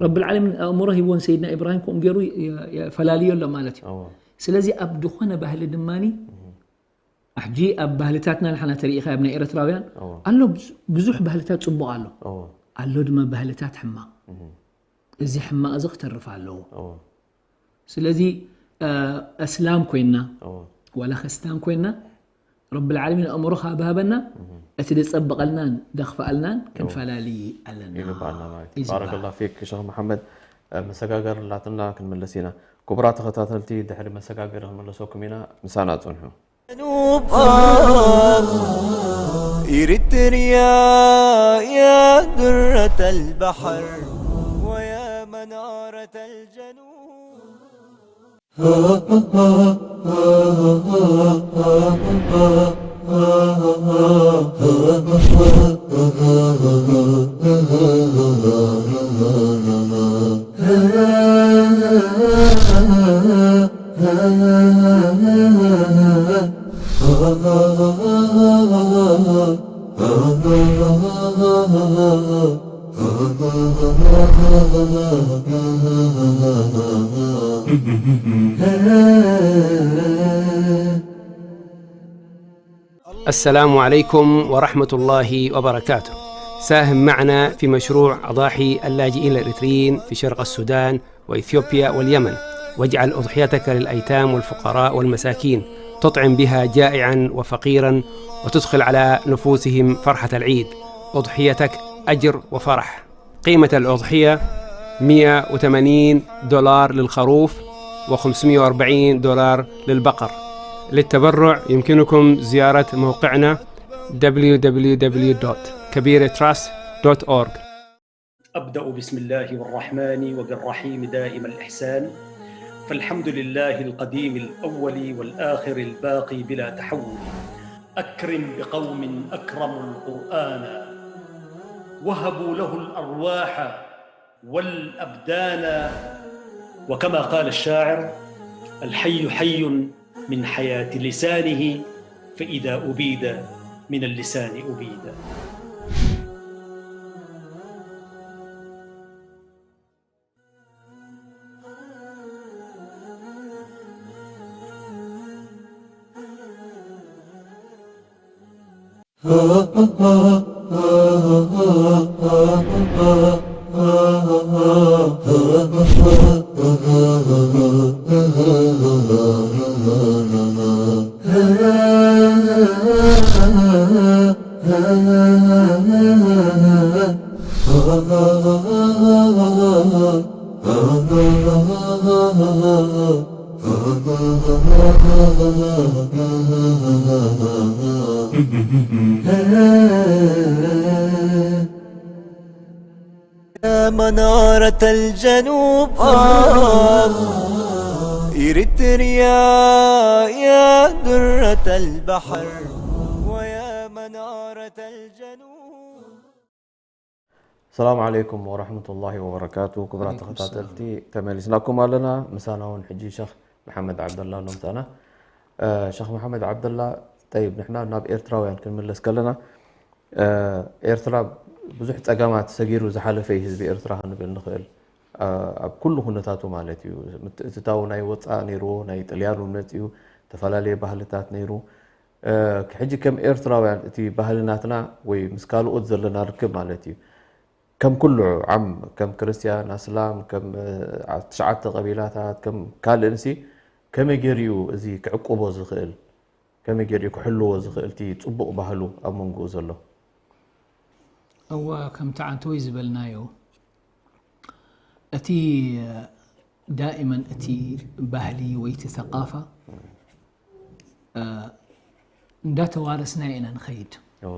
ረብል ዓለሚን ኣእምሮ ሂብዎን ሰይድና ኢብራሂም ከምኡ ገይሩ የ-፣ የ-፣ ፈላልዮ ኣሎ ማለት እዩ። እዎ። ስለዚ ኣብ ዝኾነ ባህሊ ድማኒ፣ ሕጂ ኣብ ባህልታትና ንሕና ተሪኢኻ ኣብ ናይ ኤርትራውያን እዎ። ኣሎ፣ ብዙ-፣ ብዙሕ ባህልታት ጽቡቕ ኣሎ። እዎ። ኣሎ ድማ ባህልታት ሕማቕ። እዚ ሕማቕ እዚ ክተርፍ ኣለዎ። እዎ። ስለዚ፣ እ፣ እስላም ኮይና፣ እዎ። ዋላ ክርስቲያን ኮይና፣ ረብል ዓለሚን ኣእምሮ ካብ ሃበና፣ እቲ ደጸብቐልናን ደኽፍኣልናን ክንፈላሊ ኣለና። ይግባኣና ማለት እዩ። እዩ ዝበሃል። ባረከላሁ ፊክ ሸኽ መሓመድ። እ፣ መሰጋገር ኣላትና ክንምለስ ኢና። ክቡራት ተኸታተልቲ፣ ድሕሪ መሰጋገሪ ክንምለሰኩም ኢና። ምሳና ጽንሑ። جنوب آه إريتريا يا درة البحر ويا منارة الجنوب. السلام عليكم ورحمة الله وبركاته. ساهم معنا في مشروع أضاحي اللاجئين الإريتريين في شرق السودان وإثيوبيا واليمن، واجعل أضحيتك للأيتام والفقراء والمساكين، تطعم بها جائعا وفقيرا، وتدخل على نفوسهم فرحة العيد. أضحيتك أجر وفرح. قيمة الأضحية مية وثمانين دولار للخروف وخمسمية وأربعين دولار للبقر. للتبرع يمكنكم زيارة موقعنا دبليو دبليو دبليو دوت كبيرة تراست دوت أورغ. أبدأ بسم الله والرحمن وبالرحيم دائم الإحسان، فالحمد لله القديم الأول والآخر الباقي بلا تحول. أكرم بقوم أكرموا القرآن، وهبوا له الأرواح والأبدان، وكما قال الشاعر: الحي حي من حياة لسانه، فإذا أبيد من اللسان أبيد. يا منارة الجنوب، آه، إريتريا، يا درة البحر، ويا منارة الجنوب. ሰላም ዓለይኩም ወረሕመቱላሂ ወበረካቱ። ክቡራት ዓለይኩም ተኸታተልቲ ተመሊስናኩም ኣለና። ምሳና እውን ሕጂ ሸኽ መሓመድ ዓብደላ ኣሎ ምሳና። እ፣ ሸኽ መሓመድ ዓብደላ፣ ጠይብ፣ ንሕና ናብ ኤርትራውያን ክንምለስ ከለና፣ እ፣ ኤርትራ ብዙሕ ጸገማት ሰጊሩ ዝሓለፈ እዩ ህዝቢ ኤርትራ ክንብል ንኽእል። እ፣ ኣብ ኩሉ ኩነታቱ ማለት እዩ። ምትእትታው ናይ ወጻእ ነይርዎ፣ ናይ ጥልያን እውን መጺኡ፣ ዝተፈላለየ ባህልታት ነይሩ። እ፣ ሕጂ ከም ኤርትራውያን እቲ ባህሊ ናትና ወይ ምስ ካልኦት ዘለና ርክብ ማለት እዩ። ከም ኩሉ ዓም፣ ከም ክርስትያን፣ ኣስላም፣ ከም፣ እ፣ ትሽዓተ ቀቢላታት፣ ከም ካልእንሲ ከመይ ገይሩ እዩ እዚ ክዕቁቦ ዝኽእል? ከመይ ገይሩ እዩ ክሕልዎ ዝኽእል እቲ ጽቡቕ ባህሉ ኣብ መንጎኡ ዘሎ? እወ፣ ከምቲ ዓንተወይ ዝበልናዮ፣ እቲ ዳኢመን እቲ ባህሊ ወይ እቲ ሰቃፋ፣ እ፣ እንዳተዋረስና ኢና ንኸይድ። ኦ።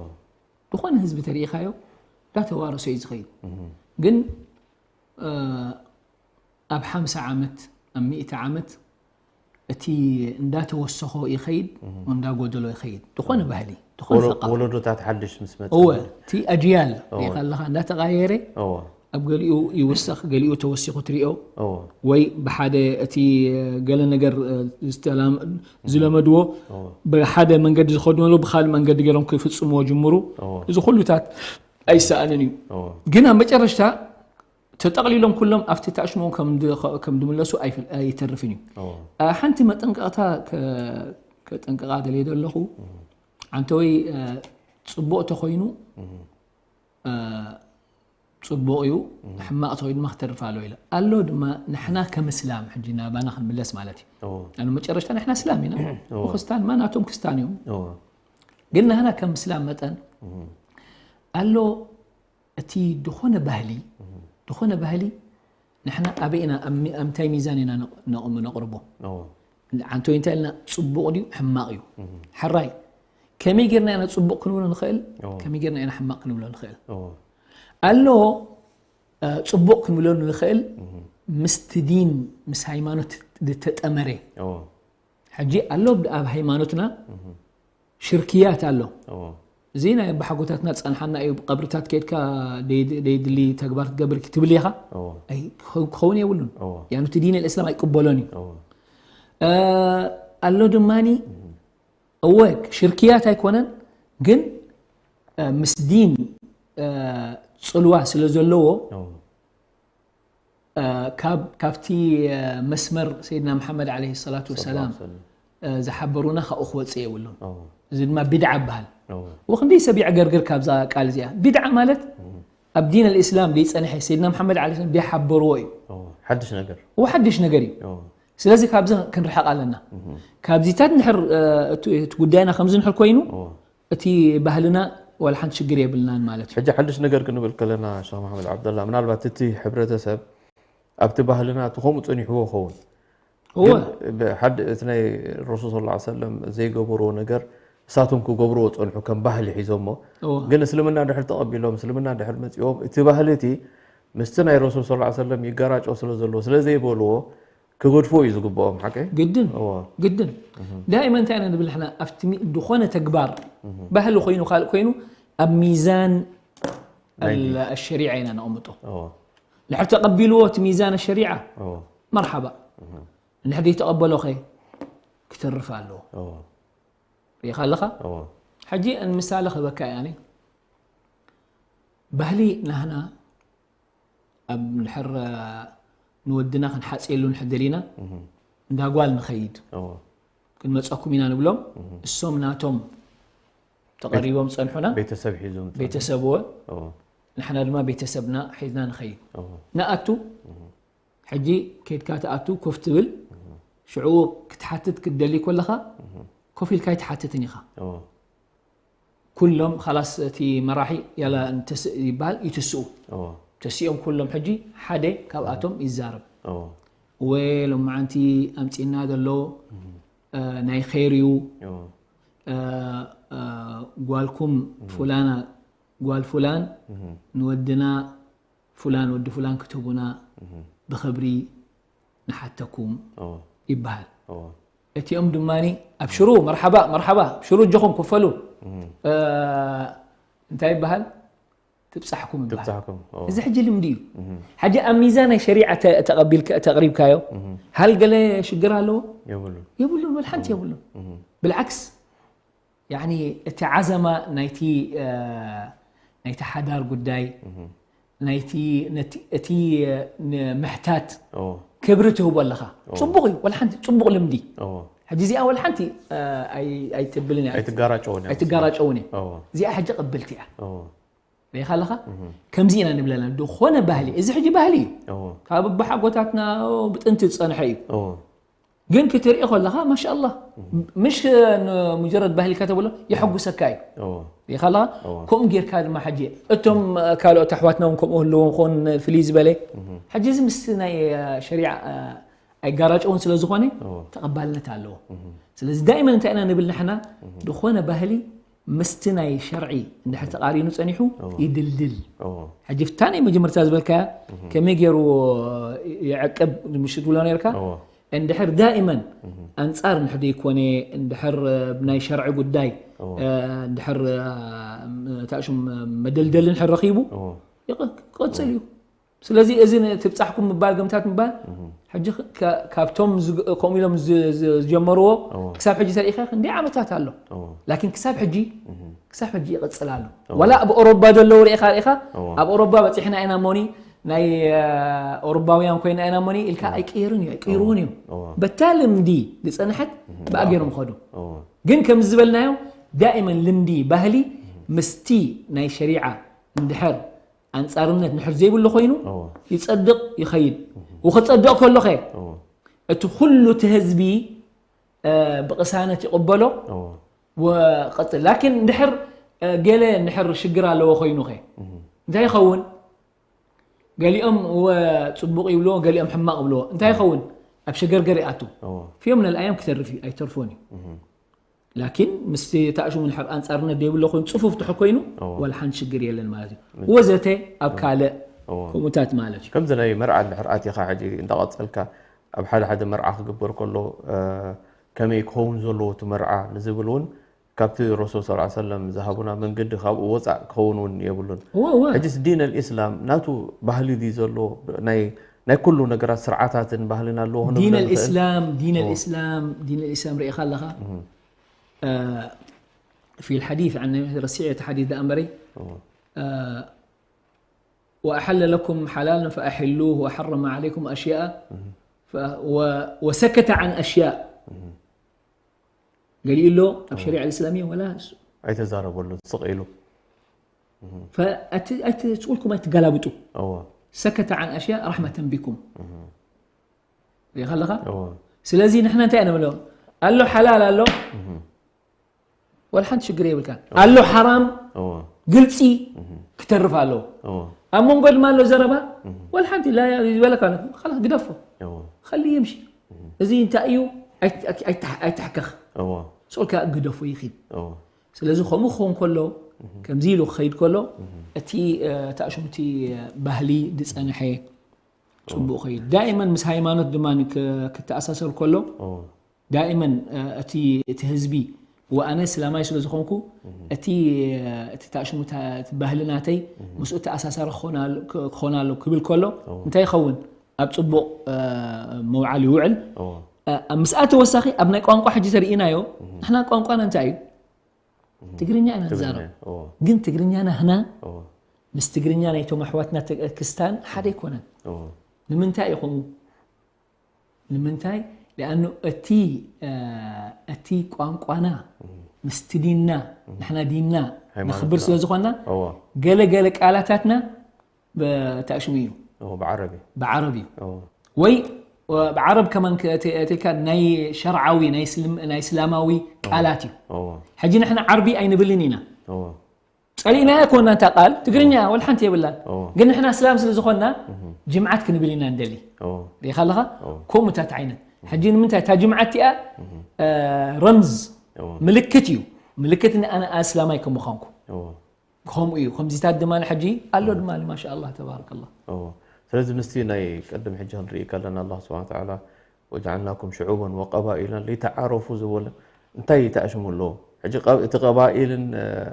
ዝኾነ ህዝቢ ተሪኢኻዮ እንዳተዋረሶ እዩ ዝኸይድ። እህ። ግን፣ እ፣ ኣብ ሓምሳ ዓመት፣ ኣብ ሚእቲ ዓመት እቲ እንዳተወሰኾ ይኸይድ፣ እህ። እንዳጎደሎ ይኸይድ። ዝኾነ ባህሊ፣ ዝኾነ ወሎ-፣ ሰቃፋ። ወለዶታት ሓድሽ ምስ መጸ እወ፣ ማለት። እቲ ኣጅያል እወ። ሪኢኻ ኣለኻ እንዳተቓየረ፣ እወ። ኣብ ገሊኡ ይውሰኽ፣ ገሊኡ ተወሲኹ ትሪኦ። እወ። ወይ ብሓደ እቲ ገለ ነገር፣ እ፣ ዝተላም-፣ ዝለመድዎ እወ። ብሓደ መንገዲ ዝኸድነሉ ብኻልእ መንገዲ ገይሮም ክፍጽምዎ ጅምሩ። እወ። እዚ ኩሉታት ኣይሰኣንን እዩ። እወ። ግን ኣብ መጨረሽታ ተጠቕሊሎም ኩሎም ኣብቲ ታሽሞም ከም ድ-፣ ከም ድምለሱ ኣይፍል-፣ ኣይተርፍን እዩ። እወ። እ፣ ሓንቲ መጠንቀቕታ ከ-፣ ከጠንቅቓ ደልየ ዘለኹ። እም። ዓንተወይ፣ እ፣ ጽቡቕ ተኾይኑ፣ እም። እ፣ ጽቡቕ እዩ፣ እም። ሕማቕ ተኾይኑ ድማ ክተርፍ ኣለዎ ኢለ። ኣሎ ድማ ንሕና ከም እስላም፣ ሕጂ ናባና ክንምለስ ማለት እዩ። እወ። ኣነ መጨረሽታ ንሕና እስላም ኢና። እወ። ወክስታን ድማ ናቶም ክስታን እዮም። እወ። ግን ንሕና ከም እስላም መጠን እም። ኣሎ እቲ ዝኾነ ባህሊ፣ እም። ዝኾነ ባህሊ ንሕና ኣበይ ኢና፣ ኣብ ሚ-፣ ኣብ ምንታይ ሚዛን ኢና ነቕ-፣ ነቕ-፣ ነቕርቦ? እወ። ዓንተወይ እንታይ ኢልና፣ ጽቡቕ ድዩ ሕማቕ እዩ? እም። ሕራይ፣ ከመይ ጌርና ኢና ጽቡቕ ክንብሎ ንኽእል? እወ። ከመይ ጌርና ኢና ሕማቕ ክንብሎ ንኽእል? እወ። ኣሎ፣ እ፣ ጽቡቕ ክንብሎ ንኽእል እም። ምስቲ ዲን፣ ምስ ሃይማኖት ዝተጠመረ። እወ። ሕጂ ኣሎ ኣብ ሃይማኖትና እም። ሽርክያት ኣሎ። እወ። እዚ ናይ ኣባሓጎታትና ዝጸንሓና እዩ። ብቐብርታት ከይድካ ደይ-፣ ደይድሊ ተግባር ክትገብር ክትብል ኢኻ። እወ። ኣይ፣ ክኸው-፣ ክኸውን የብሉን። እወ። ያኑ እቲ ዲን ኣልእስላም ኣይቅበሎን እዩ። እወ። እ፣ ኣሎ ድማኒ፣ እም። እወ፣ ሽርክያት ኣይኮነን፣ ግን፣ እ፣ ምስ ዲን፣ እ፣ ጽልዋ ስለ ዘለዎ፣ እወ። እ፣ ካብ-፣ ካብቲ፣ እ፣ መስመር ሰይድና መሓመድ ዓለይሂ ሰላቱ ወሰላም፣ ሰላም። እ፣ ዝሓበሩና ካብኡ ክወጽእ የብሉን። እወ። እዚ ድማ ቢድዓ ይበሃል። እወ። ወክንደይ ሰብ የዕገርግር ካብዛ ቃል እዚኣ። ቢድዓ ማለት እም። ኣብ ዲን ኣልእስላም ደይጸንሐ፣ ሰይድና መሓመድ ዓለይሂ ሰላም ደይሓበርዎ እዩ። እወ። ሓድሽ ነገር። እወ፣ ሓድሽ ነገር እዩ። እወ። ስለዚ ካብዚ ክንርሕቕ ኣለና። እም። ካብዚታት እንድሕር፣ እ፣ እቲ፣ እቲ ጉዳይና ከምዚ እንድሕር ኮይኑ፣ እወ። እቲ ባህልና ዋላ ሓንቲ ሽግር የብልናን ማለት እዩ። ሕጂ ሓድሽ ነገር ክንብል ከለና፣ ሸኽ መሓመድ ዓብደላ፣ ምናልባት እቲ ሕብረተሰብ ኣብቲ ባህልና እቲ ከምኡ ጸኒሕዎ ይኸውን። እወ። ግን ብሓድ-፣ እቲ ናይ ረሱል ሰለላሁ ዐለይሂ ወሰለም ዘይገበርዎ ነገር እሳቶም ክገብርዎ ጸንሑ ከም ባህሊ ሒዞሞ። እወ። ግን እስልምና ድሕር ተቐቢሎም፣ እስልምና ድሕር መጺኦም፣ እቲ ባህሊ እቲ ምስቲ ናይ ረሱል ሰለላሁ ዐለይሂ ወሰለም ይጋራጮ ስለ ዘለዎ፣ ስለ ዘይበልዎ፣ ክገድፍዎ እዩ ዝግብኦም፣ ሓቀይ? ግድን፣ እወ። ግድን። እህ። ዳኢመን እንታይ ኢና ንብል ንሕና? ኣብቲ ሚ-፣ ዝኾነ ተግባር እህ። ባህሊ ኮይኑ ካልእ ኮይኑ ኣብ ሚዛን ናይ ኣል-፣ ኣሸሪዓ ኢና ነቕምጦ። እወ። እንድሕር ተቐቢልዎ እቲ ሚዛን ኣሸሪዓ፣ እወ። መርሓባ። እህ። እንድሕር ዘይተቐበሎኸ? ክተርፍ ኣለዎ። እወ። ርኢኻ ኣለኻ? እወ። ሕጂ ንምሳሌ ክህበካ እየ ኣነ። ባህሊ ናህና ኣብ እንድሕር ንወድና ክንሓጽየሉ እንድሕር ደሊና፣ እህ። እንዳ ጓል ንኸይድ። እወ። ክንመጸኩም ኢና ንብሎም። እህ። እሶም ናቶም ተቐሪቦም ጸንሑና። ቤተሰብ ሒዞም ጸንሑ። ቤተሰብዎ እዎ፣ ንሕና ድማ ቤተሰብና ሒዝና ንኸይድ። እዎ፣ ንኣቱ ሕጂ ከይድካ ትኣቱ ኮፍ ትብል፣ ሽዑ ክትሓትት ክትደሊ ከለኻ ኮፍ ኢልካ ኣይትሓትትን ኢኻ። እዎ፣ ኩሎም ኻላስ እቲ መራሒ ያላ እንተስእ ይበሃል ይትስኡ። እዎ፣ ተሲኦም ኩሎም ሕጂ ሓደ ካብኣቶም ይዛረብ። እዎ፣ ወ ሎማዓንቲ ኣምፂና ዘሎ እ፣ ናይ ኸይር እዩ። እዎ፣ እ፣ እ፣ ጓልኩም ፉላና ጓል ፉላን ንወድና ፉላን ወዲ ፉላን ክትህቡና ብኽብሪ ንሓተኩም እዎ፣ ይበሃል። እዎ። እቲኦም ድማ ኣብሽሩ መርሓባ መርሓባ ኣብሽሩ እጆኹም ክፈሉ እ፣ እንታይ ይበሃል ትብፃሕኩም ይበሃል። ትብፃሕኩም። እዎ፣ እዚ ሕጂ ልምዲ እዩ። ሕጂ ኣብ ሚዛን ናይ ሸሪዓ ተ- ተቐቢልካ- ተቕሪብካዮ ሃል ገለ ሽግር ኣለዎ? የብሉን። የብሉን፣ ወላ ሓንቲ የብሉን። ብልዓክስ ያኒ እቲ ዓዘማ ናይቲ እ፣ ናይቲ ሓዳር ጉዳይ ናይቲ ነቲ- እቲ እ፣ ንምሕታት እዎ፣ ክብሪ ትህቦ ኣለኻ። ፅቡቕ እዩ፣ ወላ ሓንቲ ፅቡቕ ልምዲ። እዎ። ሕጂ እዚኣ ወላ ሓንቲ እ፣ ኣይ- ኣይትብልን እያ። ኣይትጋራጨውን እያ። ኣይትጋራጨውን እያ። እዎ፣ እዚኣ ሕጂ ቅብልቲ እያ። እዎ፣ ሪኢኻ ኣለኻ ከምዚ ኢና ንብለና ዝኾነ ባህሊ እዚ ሕጂ ባህሊ እዩ እዎ፣ ካብ ኣቦሓጎታትና ብጥንቲ ዝፀንሐ እዩ እዎ፣ ግን ክትርኢ ከለኻ ማሻኣላ ምሽ ሙጀረድ ባህሊ ከተብሎ የሐጉሰካ እዩ እዎ፣ ሪኢኻ ኣለኻ ከምኡ ጌርካ ድማ ሕጂ እቶም ካልኦት ኣሕዋትና እውን ከምኡ ህልዎ ኾን ፍልይ ዝበለ ሕጂ እዚ ምስቲ ናይ ሸሪዓ ኣይጋራጨውን ስለ ዝኾነ እዎ፣ ተቐባልነት ኣለዎ ስለዚ ዳይመን እንታይ ኢና ንብል ንሕና ዝኾነ ባህሊ ምስቲ ናይ ሸርዒ እንድሕር ተቓሪኑ ጸኒሑ ይድልድል እዎ፣ ሕጂ ፍታ ናይ መጀመርታ ዝበልካያ ከመይ ገይሩ ይዕቅብ ምሽ ትብሎ ነርካ እዎ፣ እንድሕር ዳይመን ኣንጻር እንድሕር ዘይኮነ እንድሕር ናይ ሸርዒ ጉዳይ እዎ፣ እንድሕር ታሽም መደልደል እንድሕር ረኺቡ እዎ፣ ይቐጽል እዩ ስለዚ እዚ ትብጻሕኩም ምባል ገምታት ምባል ሕጂ ከ- ካብቶም ዝግ- ከምኡ ኢሎም ዝ- ዝ- ዝጀመርዎ እዎ። ክሳብ ሕጂ ተሪኢኻ ክንደይ ዓመታት ኣሎ እዎ፣ ላኪን ክሳብ ሕጂ ክሳብ ሕጂ ይቕጽል ኣሎ እዎ። ወላ ኣብ ኦሮባ ዘለዉ ርኢኻ ርኢኻ እዎ። ኣብ ኦሮባ በፂሕና ኢና እሞኒ ናይ እ፣ ኦሮባውያን ኮይና ኢና እሞኒ ኢልካ ኣይቅየርን እዩ ኣይቅይርውን እዩ እዎ። በታ ልምዲ ዝፀንሐት ብኣ ገይሮም ኸዱ እዎ፣ ግን ከም ዝበልናዮ ዳእመን ልምዲ ባህሊ ምስቲ ናይ ሸሪዓ እንድሕር ኣንጻርነት ንሕር ዘይብሉ ኮይኑ እዎ፣ ይጸድቕ ይኸይድ ወክጸድቕ ከሎኸ እዎ፣ እቲ ኩሉ እቲ ህዝቢ እ፣ ብቕሳነት ይቕበሎ እዎ፣ ወቐጽል ላኪን እንድሕር እ፣ ገለ እንድሕር ሽግር ኣለዎ ኮይኑኸ እንታይ ይኸውን ገሊኦም ወ- ጽቡቕ ይብልዎ ገሊኦም ሕማቕ ይብልዎ እንታይ ይኸውን ኣብ ሸገርገር ይኣቱ እዎ፣ ፊዮም ነልኣዮም ክተርፍ እዩ ኣይተርፎን እዩ ላኪን ምስቲ ታእሽሙ ንሕር ኣንጻርነት ደይብሎ ኮይኑ ጽፉፍ ትሕር ኮይኑ እዎ። ዋላ ሓንቲ ሽግር የለን ማለት እዩ ወዘተ ኣብ ካልእ እዎ። ከምኡታት ማለት እዩ ከምዚ ናይ መርዓ እንድሕር ኣቲኻ ሕጂ እንዳቐጸልካ ኣብ ሓደ ሓደ መርዓ ክግበር ከሎ እ፣ ከመይ ክኸውን ዘለዎ እቲ መርዓ ንዝብል እውን ካብቲ ረሱል ስ ሰለም ዝሃቡና መንገዲ ካብኡ ወፃእ ክኸውን እውን የብሉን እወ እወ ሕጂስ ዲን ኣልእስላም ናቱ ባህሊ ድዩ ዘሎ ናይ ናይ ኩሉ ነገራት ስርዓታትን ባህልን ኣለዎ ክንብል دين ንኽእል? الإسلام دين أوه. الإسلام دين الإسلام رئيخ لها آه في الحديث عن النبي رسيعة حديث أمري أوه. آه وأحل لكم حلالا فأحلوه وحرم عليكم أشياء ف و وسكت عن أشياء قال له أب شريعة الإسلامية ولا ኣይተዛረበሉ ስቕ ኢሉ فأت أت تقولكم أت قلبتو እዎ سكت عن أشياء رحمة بكم يخلخا እዎ ስለዚ ንሕና እንታይ ኢና ንብሎ ኣሎ ሓላል ኣሎ ወላ ሓንቲ ሽግር የብልካ ኣሎ ሓራም እዎ ግልፂ ክተርፍ ኣለዎ እዎ ኣብ መንጎ ድማ ኣሎ ዘረባ ወላ ሓንቲ ላ ዝበለካ ኣሎ خلص ግደፎ እዎ خليه يمشي እዚ እንታይ እዩ ኣይት- ኣይት- ኣይትሕ- ኣይትሕከኽ እዎ ስልካ ግደፎ ይኺድ እዎ ስለዚ ከምኡ ክኸውን ከሎ ከምዚ ኢሉ ክኸይድ ከሎ እቲ እ፣ ታእሽሙቲ ባህሊ ዝፀንሐ ፅቡቕ ኸይድ ዳእመን ምስ ሃይማኖት ድማ ክ- ክተኣሳሰር ከሎ እዎ ዳእመን እ፣ እቲ እቲ ህዝቢ ወኣነ እስላማይ ስለ ዝኾንኩ እቲ እ፣ እቲ ታእሽሙ ታ- እቲ ባህሊ ናተይ ምስኡ ተኣሳሳሪ ክኾን ኣለ- ክ- ክኾን ኣሎ ክብል ከሎ እንታይ ይኸውን ኣብ ፅቡቕ እ፣ መውዓል ይውዕል እዎ እ፣ ምስኣ ተወሳኺ ኣብ ናይ ቋንቋ ሕጂ ተርእናዮ ንሕና ቋንቋና እንታይ እዩ ትግርኛ ኢና ንዛረብ እዎ ግን ትግርኛ ናህና እዎ ምስ ትግርኛ ናይቶም ኣሕዋትና ተ- ክስታን ሓደ ኣይኮነን እዎ ንምንታይ ይኾኑ ንምንታይ ሊኣኑ እቲ እ፣ እቲ ቋንቋና ምስቲ ዲንና ንሕና ዲንና ሃይማኖትና። ነኽብር ስለ ዝኾንና እዎ ገለገለ ቃላታትና ተኣሽሙ እዩ እዎ ብዓረቢ ብዓረብ እዩ እዎ ወይ ብዓረብ ከማን ትልካ ናይ ሸርዓዊ ናይ እስልም- ናይ እስላማዊ ቃላት እዩ እዎ ሕጂ ንሕና ዓርቢ ኣይንብልን ኢና እዎ ጸሊእናያ ኮና እንታ ቃል ትግርኛ ወላ ሓንቲ የብላን እዎ ግን ንሕና እስላም ስለ ዝኾንና ጅምዓት ክንብል ኢና እንደሊ እዎ ሪኻ ኣለኻ እዎ ከምኡታት ዓይነት ሕጂ ንምንታይ እታ ጅምዓት እቲኣ ረምዝ እዎ ምልክት እዩ ምልክት ንኣነ ኣስላማይ ከም ምዃንኩ እዎ ከምኡ እዩ ከምዚታት ድማ ሕጂ ኣሎ ድማ ማሻ ኣላ ተባረከላ እዎ ስለዚ ምስቲ ናይ ቀደም ሕጂ ክንርኢ ከለና ኣላ ስብሓን ተዓላ ወጀዓልናኩም ሽዑበን ወቀባኢላ ሊተዓረፉ ዝበለ እንታይ ተኣሽሙ ኣለዎ ሕጂ ቀብ- እቲ ቀባኢልን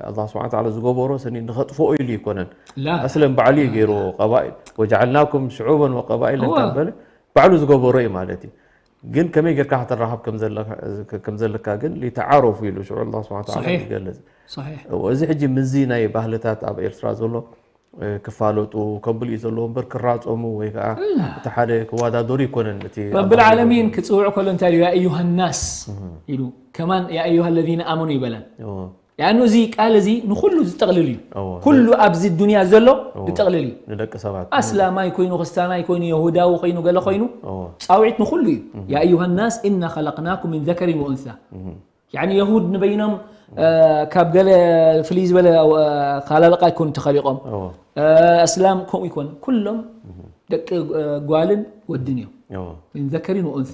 ኣላ ስብሓን ተዓላ ዝገበሮ ስኒ ንኸጥፍኦ ኢሉ ይኮነን ላ ኣስለን ባዕሉ እዩ ገይርዎ ቀባኢል ወጀዓልናኩም ሽዑበን ወቀባኢል እወ። እንተበለ ባዕሉ ዝገበሮ እዩ ማለት እዩ ግን ከመይ ጌርካ ከተራኸብ ከም ዘለካ- ከም ዘለካ ግን ሊተዓረፉ ኢሉ ሽዑ ኣላ ስብሓን ተዓላ ሰሒሕ። ይገልጽ ሰሒሕ እዎ፣ እዚ ሕጂ ምዚ ናይ ባህልታት ኣብ ኤርትራ ዘሎ እ፣ ክፋለጡ ከብሉ እዩ ዘለዎ እምበር ክራፀሙ ወይ ከዓ እቲ ሓደ ክወዳደሩ ይኮነን እቲ ረብል ዓለሚን ክፅውዕ ከሎ እንታይ ኢሉ ያ ኣዩሃ ናስ ኢሉ ከማን ያ ኣዩሃ ለዚነ ኣመኑ ይበለን እዎ፣ ያኑ እዚ ቃል እዚ ንኩሉ ዝጠቕልል እዩ እዎ፣ ኩሉ ኣብዚ ዱንያ ዘሎ ዝጠቕልል እዩ ንደቂ ሰባት ኣስላማይ ኮይኑ ክስታናይ ኮይኑ የሁዳዊ ኮይኑ ገለ ኮይኑ እዎ፣ ፃውዒት ንኩሉ እዩ ያ ኣዩሃ ናስ እና ኸለቅናኩም ምን ዘከሪን ወኡንሳ ያኒ የሁድ ንበይኖም እ፣ ካብ ገለ ፍልይ ዝበለ እ፣ ካላለቃ ይኮኑ ተኸሊቆም እዎ፣ እ፣ እስላም ከምኡ ይኮነ ኩሎም ደቂ እ፣ ጓልን ወድን እዮም እዎ፣ ምን ዘከሪን ወኡንሳ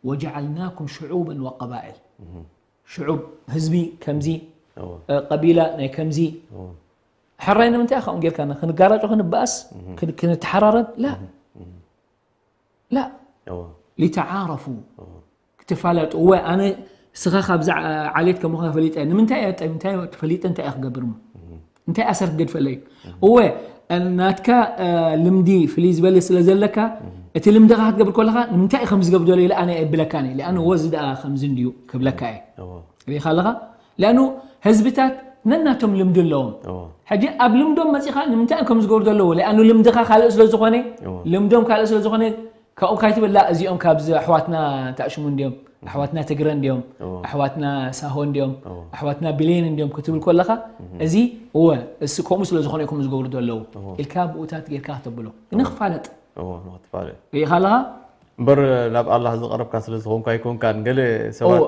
ወጀዓልናኩም ሽዑበን ወቀባኢል ሽዑብ ህዝቢ ከምዚ እዎ፣ እ፣ ቀቢላ ናይ ከምዚ እዎ፣ ሕራይ ንምንታይ ከምኡ ጌርካና ክንጋራጮ ክንበኣስ ክን- ክንተሓራረብ ላ ላ እዎ፣ ሊተዓረፉ እዎ፣ ክትፋለጡ እወ ኣነ ስኻ ካብዚ ዓ- ዓሌት ከምኻ ፈሊጠ ንምንታይ እየ ጠ- እንታይ እየ ፈሊጠ እንታይ እየ ክገብር እሞ እንታይ ኣሰር ክገድፈለይ እወ ናትካ እ፣ ልምዲ ፍልይ ዝበለ ስለ ዘለካ እቲ ልምድኻ ክትገብር ከለኻ ንምንታይ እዩ ከም ዝገብር ዘሎ ኢለ ኣነ የብለካን እየ ኣነ ወዚ ደኣ ከምዚ እንድዩ ክብለካ እየ እዎ፣ ሪኢኻ ኣለኻ ሊኣኑ ህዝብታት ነናቶም ልምዲ ኣለዎም እዎ፣ ሕጂ ኣብ ልምዶም መፂኻ ንምንታይ እዮም ከም ዝገብሩ ዘለዉ ሊኣኑ ልምድኻ ካልእ ስለ ዝኾነ እዎ፣ ልምዶም ካልእ ስለ ዝኾነ ካብኡ ካይትብል ላ እዚኦም ካብዚ ኣሕዋትና ተኣሽሙ እንዲዮም ኣሕዋትና ትግረ እንዲዮም እዎ፣ ኣሕዋትና ሳሆ እንዲዮም እዎ፣ ኣሕዋትና ብሌን እንዲዮም ክትብል ከለኻ እዚ እወ እስ ከምኡ ስለ ዝኾነ እዮም ከም ዝገብሩ ዘለዉ እዎ። ኢልካ ብኡታት ጌርካ ከተብሎ ንክፋለጥ እዎ፣ ንኽትፋለጥ ሪኢኻ ኣለኻ እምበር ናብ ኣላህ ዝቐረብካ ስለ ዝኾንካ ኣይኮንካን ገለ ሰባት እዎ።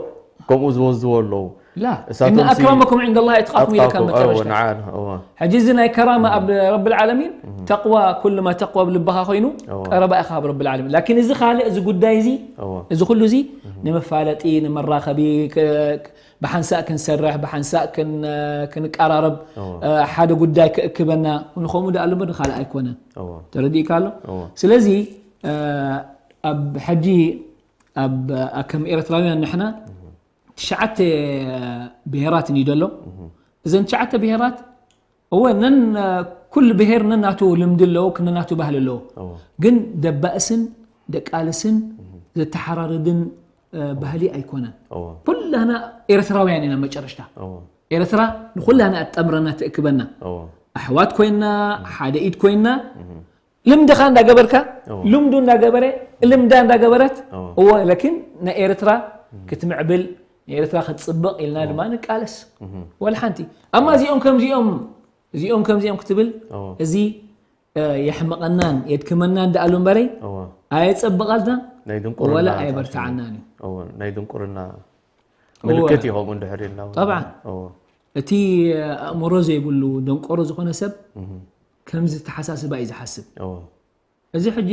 ከምኡ ዝወዝዎ ኣለዉ ላ እሳቶም እነ ሲ- ኣክረመኩም ዕንደ ላህ እትቃኩም ኢለካ ኣትቃኩም፣ እዎ፣ መጨረሽታ ንዓ፣ እዎ፣ ሕጂ እዚ ናይ ከራማ ኣብ ረብል ዓለሚን ተቅዋ ኩሉ ማ ተቅዋ ኣብ ልብኻ ኮይኑ እዎ። ቀረባ ኢኻ ኣብ ረብል ዓለሚን ላኪን እዚ ካልእ እዚ ጉዳይ እዚ እዎ፣ እዚ ኩሉ እዚ ንመፋለጢ ንመራኸቢ ክ- ብሓንሳእ ክንሰርሕ ብሓንሳእ ክን- ክንቀራረብ እዎ፣ እ፣ ሓደ ጉዳይ ክእክበና ንኸምኡ ደኣ ኣሎ እምበር ንኻልእ ኣይኮነን እዎ፣ ተረዲእካ ኣሎ እዎ፣ ስለዚ እ፣ ኣብ ሕጂ ኣብ ኣብ ከም ኤርትራውያን ንሕና ትሽዓተ ብሄራት እዩ ዘሎ እዘን ትሽዓተ ብሄራት እወ ነን ኩሉ ብሄር ነናቱ ልምዲ ኣለዎ ክነናቱ ባህሊ ኣለዎ እዎ፣ ግን ደባእስን ደቃልስን ዘተሓራርድን እ፣ ባህሊ ኣይኮነን እዎ፣ ኩላና ኤርትራውያን ኢና መጨረሽታ እዎ፣ ኤርትራ ንኩላና ኣጣምረና ትእክበና እዎ፣ ኣሕዋት ኮይና ሓደ ኢድ ኮይና ልምድኻ እንዳገበርካ እዎ። ልምዱ እንዳገበረ ልምዳ እንዳገበረት እዎ። እዎ ለኪን ናይ ኤርትራ ክትምዕብል ንኤርትራ ክትፅብቕ ኢልና ድማ ንቃለስ ወላ ሓንቲ ኣማ እዚኦም ከምዚኦም እዚኦም ከምዚኦም ክትብል እዎ። እዚ እ፣ የሕምቐናን የድክመናን ደኣሉ እምበረይ እዎ። ኣየፀብቐልና ናይ ድንቁርና ወላ ተኣሽሙ። ኣየበርትዓናን እዩ እዎ፣ ናይ ድንቁርና ምልክት ይኸውን ድሕር ኢልና እውን። ጠብዓን። እዎ፣ እቲ ኣእምሮ ዘይብሉ ደንቆሮ ዝኾነ ሰብ እህ፣ ከምዚ ተሓሳስባ እዩ ዝሓስብ እዎ፣ እዚ ሕጂ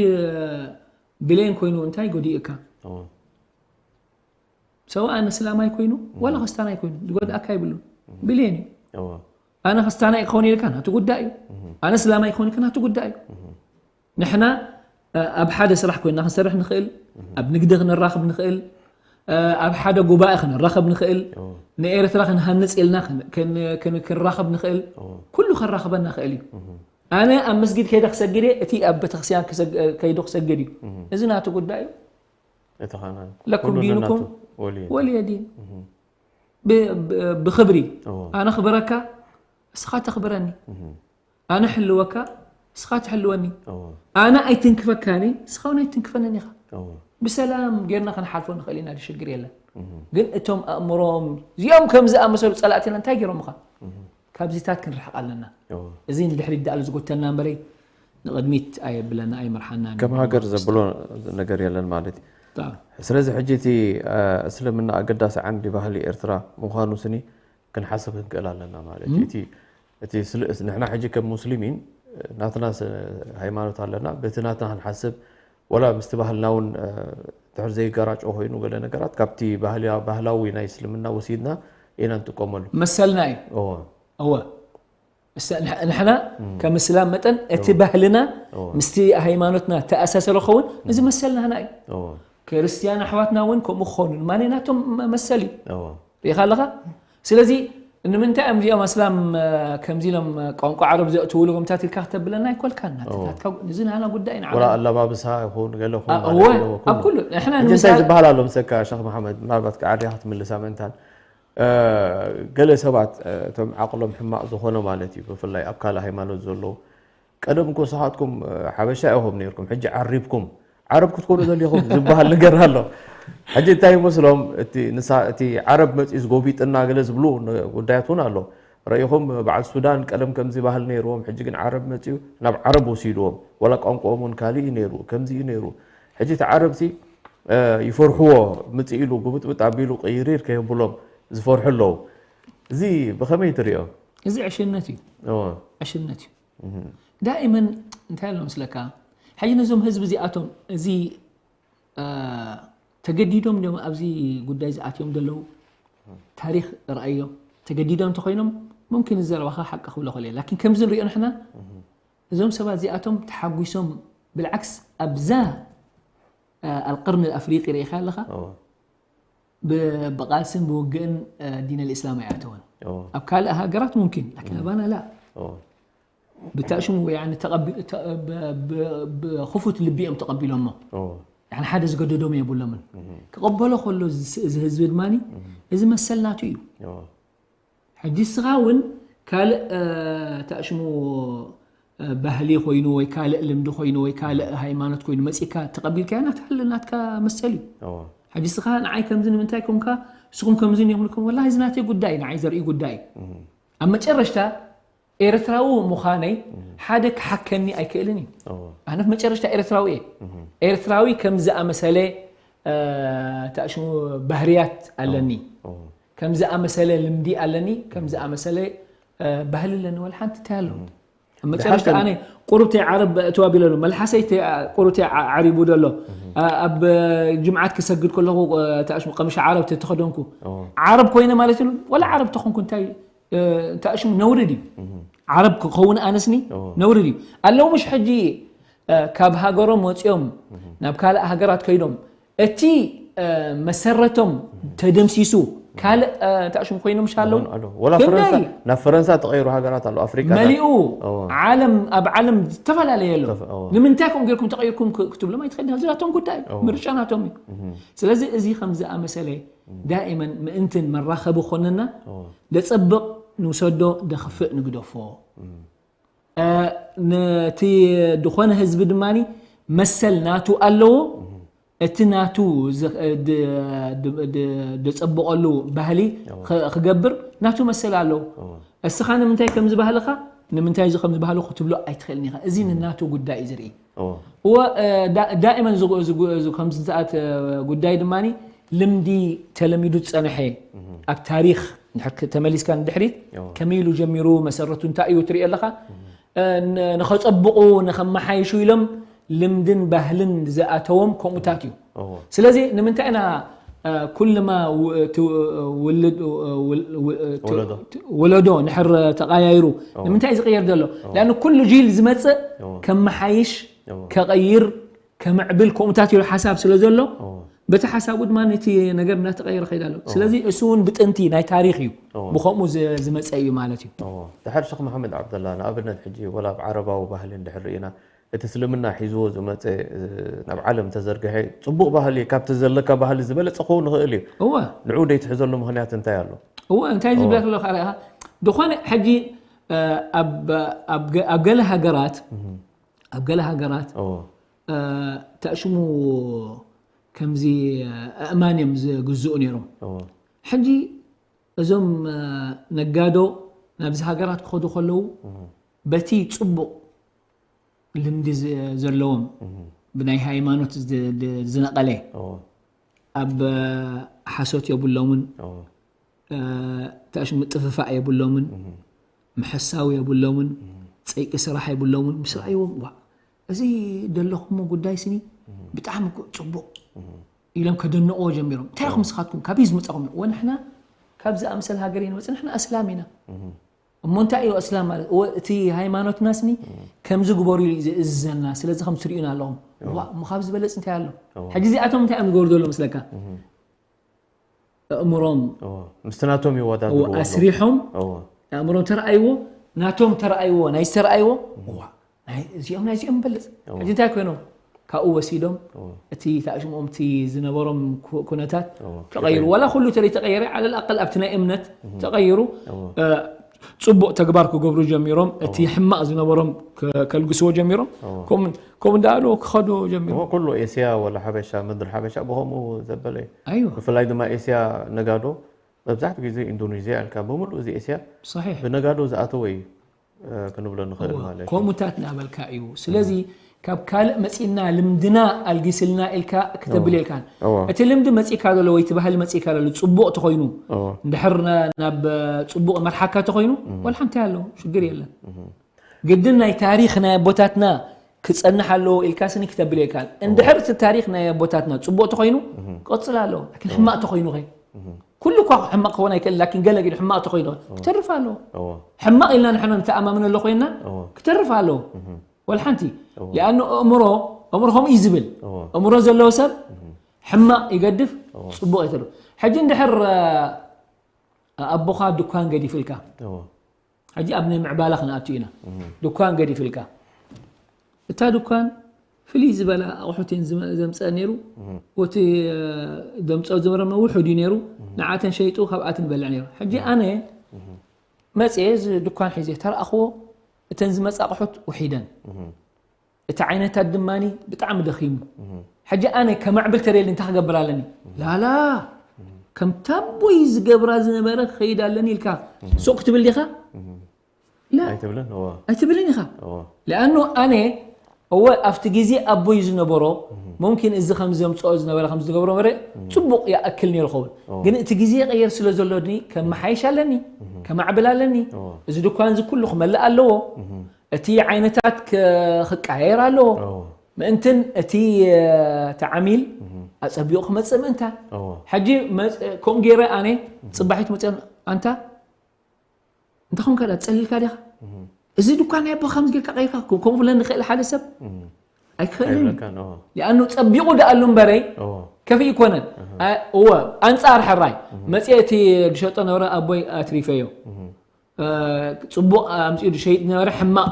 ብሌን ኮይኑ እንታይ ጎዲእካ እዎ፣ ሰው ኣነ ስላማይ ኮይኑ ዋላ ክስታናይ ኮይኑ ዝጎድኣካ ይብሉ ብሌን እዩ እዎ፣ ኣነ ክስታናይ ክኸውን ኢልካ ናቱ ጉዳይ እዩ ኣነ ስላማይ ክኸውን ኢልካ ናቱ ጉዳይ እዩ ንሕና ኣብ ሓደ ስራሕ ኮይና ክንሰርሕ ንኽእል ኣብ ንግዲ ክንራኽብ ንኽእል ኣብ ሓደ ጉባኤ ክንራኸብ ንኽእል ንኤርትራ ክንሃንፅ ኢልና ክንራኸብ ንኽእል ኩሉ ከራኽበና ክእል እዩ ኣነ ኣብ መስጊድ ከይደ ክሰግድ እየ እቲ ኣብ ቤተክርስትያን ከይዱ ክሰግድ እዩ እዚ ናቱ ጉዳይ እዩ እቲ ኸና ለኩም ኩሉ ዲንኩም ነናቱ ወልዩ። ወልየ ዲን ብኽብሪ ኣነ ክብረካ እስኻ ተኽብረኒ ኣነ ሕልወካ እስኻ ትሕልወኒ ኣነ ኣይትንክፈካኒ እስኻ እውን ኣይትንክፈንን ኢኻ ብሰላም ጌርና ክንሓልፎ ንኽእል ኢና፣ ሽግር የለን። ግን እቶም ኣእምሮም እዚኦም ከም ዝኣመሰሉ ጸላእትና እንታይ ገይሮምኻ? ካብዚታት ክንርሕቕ ኣለና። እዚ ንድሕሪት ደኣሉ ዝጎተልና እምበረይ ንቕድሚት ኣየብለና፣ ኣይመርሓናን። ከም ሃገር ዘብሎ ነገር የለን ማለት እዩ። ስለዚ ሕጂ እቲ እስልምና ኣገዳሲ ዓንዲ ባህሊ ኤርትራ ምዃኑ ስኒ ክንሓስብ ክንክእል ኣለና ማለት እዩ። እቲ እቲ ንሕና ሕጂ ከም ሙስሊሚን ናትና ሃይማኖት ኣለና፣ በቲ ናትና ክንሓስብ ወላ ምስቲ ባህልና እውን ድሕር ዘይገራጮ ኮይኑ ገለ ነገራት ካብቲ ባህላዊ ናይ እስልምና ወሲድና ኢና ንጥቀመሉ። መሰልና እዩ። እወ ንሕና ከም እስላም መጠን እቲ ባህልና ምስቲ ሃይማኖትና ተኣሳሰረ ኸውን እዚ መሰል ናህና እዩ። ክርስትያን ኣሕዋትና እውን ከምኡ ክኾኑ ማለይ ናቶም መሰል እዩ። ሪኢኻ ኣለኻ? ስለዚ ንምንታይ እዮም እዚኦም ኣስላም ከምዚ ኢሎም ቋንቋ ዓረብ ዘእትውሉ ከምታት ኢልካ ክተብለና ኣይኮልካን። ናተታትካ እዚ ናና ጉዳይ ኢና። ወላ ኣለባብሳ ይኹን ገለ ይኹን ኣብ ኩሉ ንሕና እንታይ ዝበሃል ኣሎ ምሰካ ሸኽ መሓመድ ምናልባት ከዓድያ ክትምልሳ ምእንታን ገለ ሰባት እቶም ዓቕሎም ሕማቕ ዝኾነ ማለት እዩ ብፍላይ ኣብ ካልእ ሃይማኖት ዘለዉ ቀደም እኮ ንስኻትኩም ሓበሻ ኢኹም ነይርኩም፣ ሕጂ ዓሪብኩም ዓረብ ክትኮኑ ደሊኹም ዝበሃል ነገር ኣሎ። ሕጂ እንታይ ይመስሎም እቲ ንሳ እቲ ዓረብ መፅዩ ዝጎቢጥና ገለ ዝብሉ ጉዳያት እውን ኣሎ። ረኢኹም በዓል ሱዳን ቀደም ከምዚ ባህል ነይርዎም፣ ሕጂ ግን ዓረብ መፅዩ ናብ ዓረብ ወሲድዎም። ወላ ቋንቋኦም እውን ካልእ እዩ ነይሩ፣ ከምዚ እዩ ነይሩ። ሕጂ እቲ ዓረብ ሲ ይፈርሕዎ፣ ምፅእ ኢሉ ጉብጥብጥ ኣቢሉ ቅይሪር ከየብሎም ዝፈርሑ ኣለዉ። እዚ ብኸመይ ትሪኦ? እዚ ዕሽነት እዩ። እዎ። ዕሽነት እዩ። ዳኢመን እንታይ ኣሎ መስለካ፣ ሕጂ ነዞም ህዝቢ እዚኣቶም እዚ ተገዲዶም ድዮም ኣብዚ ጉዳይ ዝኣትዮም ዘለዉ? ታሪኽ ርኣዮ። ተገዲዶም እንተኾይኖም ሙምኪን እዚ ዘረባኻ ሓቂ ክብሎ ክእል እየ። ላኪን ከምዚ ንሪኦ ንሕና እዞም ሰባት እዚኣቶም ተሓጒሶም ብልዓክስ ኣብዛ ኣልቅርን ኣፍሪቂ ርኢኻ ኣለኻ ብቃልስን ብውግእን ዲን ልእስላም ኣይኣተወን። ኣብ ካልእ ሃገራት ሙምኪን ላኪን ኣባና ላ ብታሽሙ ብክፉት ልቢ እዮም ተቐቢሎሞ። ሓደ ዝገደዶም የብሎምን። ክቐበሎ ከሎ እዚ ህዝቢ ድማ እዚ መሰል ናቱ እዩ። ሕጂ እስኻ እውን ካልእ ታሽሙ ባህሊ ኮይኑ ወይ ካልእ ልምዲ ኮይኑ ወይ ካልእ ሃይማኖት ኮይኑ መፂካ ተቐቢልካዮ ናትካ መሰል እዩ። ሕጂ እስኻ ንዓይ ከምዚ ንምንታይ ኮንካ እስኹም ከምዚ ኒኹም ኢልኩም ወላ እዚ ናተይ ጉዳይ ንዓይ ዘርኢ ጉዳይ እዩ። ኣብ መጨረሽታ ኤርትራዊ ምዃነይ ሓደ ክሓከኒ ኣይክእልን እዩ። ኣነ መጨረሽታ ኤርትራዊ እየ። ኤርትራዊ ከም ዝኣመሰለ ታሽሙ ባህርያት ኣለኒ። ከም ዝኣመሰለ ልምዲ ኣለኒ። ከም ዝኣመሰለ ባህሊ ኣለኒ። ወላ ሓንቲ እንታይ ኣለዎ? መጨረሽታ ኣነ ቁሩብተይ ዓረብ እትዋብ ኢለ ኣሎ መልሓሰይ ቁሩብተይ ዓሪቡ ደሎ ኣብ ጅምዓት ክሰግድ ከለኹ ታሽሙ ቀምሻ ዓረብ ተተኸደንኩ ዓረብ ኮይነ ማለት እዩ። ወላ ዓረብ ተኾንኩ እንታይ ታሽሙ ነውሪ ድዩ? ዓረብ ክኸውን ኣነስኒ ነውሪ ድዩ? ኣለዉ ምሽ ሕጂ ካብ ሃገሮም ወፂኦም ናብ ካልእ ሃገራት ከይዶም እቲ መሰረቶም ተደምሲሱ ካልእ ታሽሙ ኮይኖም ሻለው ወላ ፈረንሳ ናብ ፈረንሳ ተቐይሩ ሃገራት ኣሎ ኣፍሪቃ መሊኡ ዓለም ኣብ ዓለም ዝተፈላለየ ኣሎ። ንምንታይ ከም ጌርኩም ተቐይርኩም ክትብሎም ኣይትኽእል። እዚኣቶም ጉዳይ ምርጫ ናቶም እዩ። ስለዚ እዚ ከም ዝኣመሰለ ዳኢመን ምእንትን መራኸቢ ኮነና ደጸብቕ ንውሰዶ ደኽፍእ ንግደፎ። ነቲ ዝኾነ ህዝቢ ድማ መሰል ናቱ ኣለዎ። እቲ ናቱ ደጸብቐሉ ባህሊ ክገብር ናቱ መሰል ኣለዎ። እስኻ ንምንታይ ከምዚ ባህልኻ ንምንታይ እዚ ከምዚ ባህሉ ክትብሎ ኣይትኽእልን ኢኻ። እዚ ንናቱ ጉዳይ እዩ ዝርኢ። እወ ዳእመን ከምዚ ዝኣት ጉዳይ ድማ ልምዲ ተለሚዱ ዝፀንሐ ኣብ ታሪኽ ተመሊስካ ንድሕሪት ከመይ ኢሉ ጀሚሩ መሰረቱ እንታይ እዩ ትርኢ ኣለኻ። ንኸፀብቑ ንኸመሓይሹ ኢሎም ልምድን ባህልን ዝኣተዎም ከምኡታት እዩ። ስለዚ ንምንታይ ኢና ኩልማ ወለዶ ንሕር ተቃያይሩ ንምንታይ ዝቅየር ዘሎ ን ኩሉ ጂል ዝመፅእ ከመሓይሽ ከቀይር ከምዕብል ከምኡታት ኢሉ ሓሳብ ስለ ዘሎ በቲ ሓሳቡ ድማ ነቲ ነገር እናተቀየረ ከይድ ኣሎ። ስለዚ እሱ እውን ብጥንቲ ናይ ታሪክ እዩ ብከምኡ ዝመፀ እዩ ማለት እዩ። ድሕር ሸክ መሓመድ ዓብደላ ንኣብነት ሕጂ ወላ ኣብ ዓረባዊ ባህሊ እንድሕር ርኢና እቲ እስልምና ሒዝዎ ዝመፀ ናብ ዓለም ተዘርግሐ ፅቡቕ ባህሊ ካብቲ ዘለካ ባህሊ ዝበለፀ ክኸውን ይኽእል እዩ። እወ ንዑ ደይትሕዘሉ ምኽንያት እንታይ ኣሎ? እወ እንታይ ዝብለክ ኣለካ ርኢኻ ዝኾነ ሕጂ ኣብ ገለ ሃገራት ኣብ ገለ ሃገራት እ፣ ተኣሽሙ ከምዚ ኣእማን እዮም ዝግዝኡ ነይሮም። እዎ ሕጂ እዞም እ፣ ነጋዶ ናብዚ ሃገራት ክኸዱ ከለዉ በቲ ጽቡቕ ልምዲ ዝ- ዘለዎም ብናይ ሃይማኖት ዝ- ዝ- ዝነቐለ እዎ ኣብ እ፣ ሓሶት የብሎምን እዎ እ፣ ተኣሽሙ ምጥፍፋእ የብሎምን ምሕሳው የብሎምን ጸይቂ ስራሕ የብሎምን ምስ ረኣይዎም ዋ እዚ ደለኹሞ ጉዳይ ስኒ ብጣዕሚ እኮ ጽቡቕ ኢሎም ከደንቕዎ ጀሚሮም እንታይ ኢኹም ንስኻትኩም ካበይ ዝመጻኹም ወንሕና ካብ ዝኣምሰል ሃገር ይንመጽእ ንሕና ኣስላም ኢና እሞ እንታይ እዩ ኣስላም ማለት እወ እቲ ሃይማኖትና ስኒ ከምዚ ግበሩ ኢሉ እዩ ዝእዝዘና ስለዚ ከም ትርእዩና ኣለኹም ዋ እሞ ካብ ዝበለጽ እንታይ ኣሎ ሕጂ እዚኣቶም እንታይ እዮም ዝገብሩ ዘሎ ምስለካ ኣእምሮም እዎ ምስቲ ናቶም ይወዳድርዎ ኣለዉ። ኣስሪሖም እዎ ኣእምሮም ተረኣይዎ ናቶም ተረኣይዎ ናይ ዝተረኣይዎ ዋ ናይ እዚኦም ናይ እዚኦም በልፅ ሕጂ እንታይ ኮይኖም ካብኡ ወሲዶም እቲ ተኣሽምኦም እቲ ዝነበሮም ኩ- ኩነታት እዎ። ተቐይሩ ዋላ ኩሉ ተለይ ተቐየረ ዓለል ኣቀል ኣብቲ ናይ እምነት ተቐይሩ እዎ። እ፣ ፅቡቅ ተግባር ክገብሩ ጀሚሮም እቲ ሕማቅ ዝነበሮም ከ- ከልግስዎ ጀሚሮም እዎ። ከምኡ ከምኡ እንዳኣሉ ክኸዱ ጀሚሮም እሞ ኩሉ ኤስያ ወላ ሓበሻ ምድሪ ሓበሻ ብኸምኡ ዘበለ እዩ ኣይዋ ብፍላይ ድማ ኤስያ ነጋዶ መብዛሕትኡ ግዜ ኢንዶኔዝያ ኢልካ ብምሉእ እዚ ኤስያ صحيح ብነጋዶ ዝኣተወ እዩ እ፣ ክንብሎ ንኽእል ማለት እዩ ከምኡታት እናበልካ እዩ ስለዚ ካብ ካልእ መፂና ልምድና ኣልጊስልና ኢልካ ክተብል የልካን እዎ። እቲ ልምዲ መፂእካ ዘሎ ወይ እቲ ባህሊ መፂእካ ዘሎ ፅቡቅ ተኮይኑ እዎ። እንድሕር ና- ናብ ፅቡቅ መርሓካ ተኮይኑ ወላ ሓንቲ ኣለዎ ሽግር የለን ግድን ናይ ታሪክ ናይ ኣቦታትና ክፀንሕ ኣለዎ ኢልካ ስኒ ክተብል የልካን እንድሕር እቲ ታሪክ ናይ ኣቦታትና ፅቡቅ ተኮይኑ ቀፅል ኣለዎ ላኪን ሕማቅ ተኮይኑ ከ ኩሉ እኳ ሕማቅ ክኾን ኣይክእል ላኪን ገለ ግን ሕማቅ ተኮይኑ ክተርፍ ኣለዎ እዎ ሕማቅ ኢልና ንሕና ንተኣማምነሉ ኮይና እዎ ክተርፍ ኣለዎ ወላ ሓንቲ ሊኣኑ ኣእምሮ ኣእምሮ ከምኡ እዩ ዝብል እዎ ኣእምሮ ዘለዎ ሰብ ሕማቅ ይገድፍ ፅቡቅ ይተርፍ ሕጂ እንድሕር እ፣ ኣቦኻ ድኳን ገዲፍልካ እዎ ሕጂ ኣብ ናይ ምዕባላ ክንኣቱ ኢና ድኳን ገዲፍልካ እታ ድኳን ፍልይ ዝበላ ኣቑሑት እየን ዝመ- ዘምፀአ ነይሩ እቲ እ፣ ዘምፀኦ ዝነበረ ውሑድ እዩ ነይሩ ንዓተን ሸይጡ ካብኣትን በልዕ ነይሩ ሕጂ ኣነ መፅየ እዚ ድኳን ሒዘ ተረኣኽዎ እተን ዝመፃ ኣቑሑት ውሒደን እቲ ዓይነታት ድማ ብጣዕሚ ደኺሙ ሕጂ ኣነ ከማዕብል ተደሊ እንታይ ክገብር ኣለኒ ላላ ከምታ ኣቦይ ዝገብራ ዝነበረ ክኸይድ ኣለኒ ኢልካ ሱቕ ክትብል ዲኻ ላ ኣይትብልን እዎ ኣይትብልን ኢኻ እዎ ሊኣኑ ኣነ እወ ኣብቲ ግዜ ኣቦይ ዝነበሮ ሙምኪን እዚ ከም ዘምፅኦ ዝነበረ ከም ዝገብሮ መረ ፅቡቅ ይኣክል ነይሩ ኸውን ግን እቲ ግዜ ይቀየር ስለ ዘሎ ድኒ ከመሓይሽ ኣለኒ ከማዕብል ኣለኒ እዚ ድኳን እዚ ኩሉ ክመልእ ኣለዎ እቲ ዓይነታት ክ- ክቀያየር ኣለዎ እዎ ምእንትን እቲ ተዓሚል ኣፀቢቑ ክመፅእ ምእንታን እዎ ሕጂ መፅ- ከምኡ ገይረ ኣነ ፅባሒት መፅኦም ኣንታ እንታይ ኮንካ ዳ ፀሊልካ ዲኻ እዚ ድኳን ናይ ኣቦ ከምዚ ጌርካ ቀይርካ ከምኡ ብለን ንኽእል ሓደ ሰብ ኣይክኽእልን እዩ ኣይብለካን እዎ ሊኣኑ ፀቢቑ ደኣሉ እምበረይ እዎ ከፍእ ይኮነን አ- እወ ኣንፃር ሕራይ መፅአ እቲ ዝሸጦ ነበረ ኣቦይ ኣትሪፈዮ እ፣ ፅቡቅ ኣምፅኡ ዝሸይጥ ነበረ ሕማቅ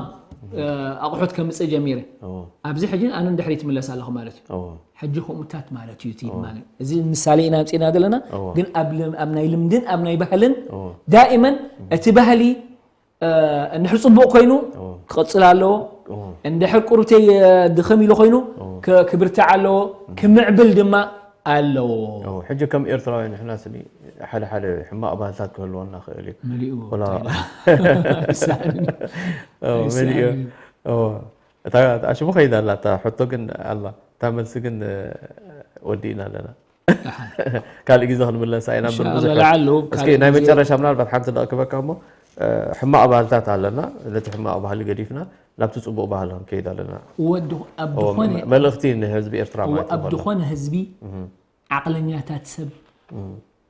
እ፣ ኣቑሑት ከምፅእ ጀሚረ እዎ ኣብዚ ሕጂ ኣነ ንድሕሪት ትምለስ ኣለኹ ማለት እዩ እዎ ሕጂ ከምኡታት ማለት እዩ እቲ ድማ እዚ ምሳሌ ኢና ኣምፅእና ዘለና እዎ። ግን ኣብ ልም- ኣብ ናይ ልምድን ኣብ ናይ ባህልን እዎ ዳእመን እቲ ባህሊ እ፣ እንድሕር ፅቡቅ ኮይኑ እዎ ክቕፅል ኣለዎ እዎ እንድሕር ቁሩተይ እ፣ ድኽም ኢሉ ኮይኑ ክ- ክብርትዕ ኣለዎ ክምዕብል ድማ ኣለዎ እዎ ሕጂ ከም ኤርትራውያን ንሕና ስኒ ሓደ ሓደ ሕማቕ ባህልታት ክህልወና ክእል እዩ መሊኡ ወላ ይስኣን። እዎ፣ መሊኡ እዎ እታ እታ ሽሙ ከይዳ ኣላ እታ ሕቶ ግን ኣላ እታ መልሲ ግን እ፣ ወዲእና ኣለና ካልእ ግዜ ክንምለሳ ኢና ኢንሻኣላህ ብዙሕ ለዓሉ እስኪ ናይ መጨረሻ ምናልባት ሓንቲ ደቕክበካ እሞ እ፣ ሕማቕ ባህልታት ኣለና ነቲ ሕማቕ ባህሊ ገዲፍና ናብቲ ፅቡቕ ባህሊ ክንከይድ ኣለና ወዲ ኣብ ዝኾነ መልእኽቲ ንህዝቢ ኤርትራ ማለት ኣብ ዝኾነ ህዝቢ ዓቕለኛታት ሰብ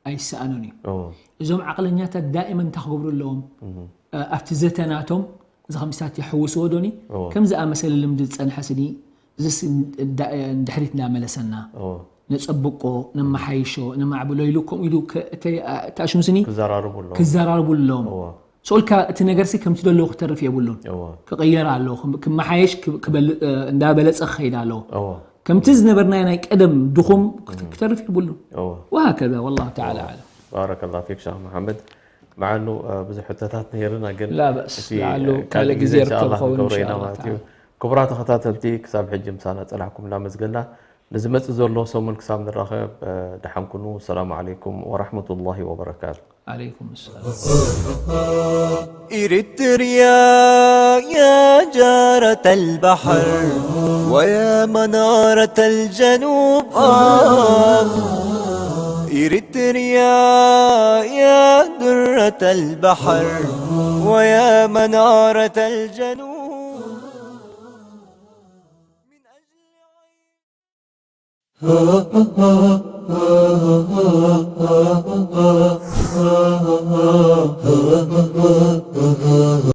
ኣይሰኣኑን እዩ እዞም ዓቕለኛታት ዳእመን እንታይ ክገብሩ ኣለዎም ኣብቲ ዘተናቶም እዚ ከምስታት የሕውስዎ ዶኒ ከም ዝኣመሰለ ልምዲ ዝፀንሐ ስኒ እዚስ እንድሕሪት እንዳመለሰና ነፀብቆ ነመሓይሾ ነማዕብሎ ኢሉ ከምኡ ኢሉ ተኣሽሙ ስኒ ክዘራርቡ ኣለዎም ክዘራርቡ ኣለዎም ሶልካ እቲ ነገር ሲ ከምቲ ዘለዎ ክተርፍ የብሉን ክቕየር ኣለዎ ክመሓየሽ እንዳበለፀ ክኸይድ ኣለዎ ከምቲ ዝነበርናዮ ናይ ቀደም ድኹም ክተርፍ የብሉን وهكذا والله تعالى أعلم بارك الله فيك شيخ محمد مع أنه ብዙሕ ሕቶታት ነይርና ግን لا بأس لعله ካልእ ግዜ ርከብ ኸውን إن شاء الله تعالى ክቡራት ተኸታተልቲ፣ ክሳብ ሕጂ ምሳና ጸናሕኩም እናመስገና፣ ንዝመጽእ ዘሎ ሰሙን ክሳብ ንራኸብ፣ እ፣ ደሓን ኩኑ። ሰላም ዓለይኩም ወራሕመቱላሂ ወበረካቱ። عليكم السلام. إريتريا يا جارة البحر ويا منارة الجنوب، آه. إريتريا يا درة البحر ويا منارة الجنوب.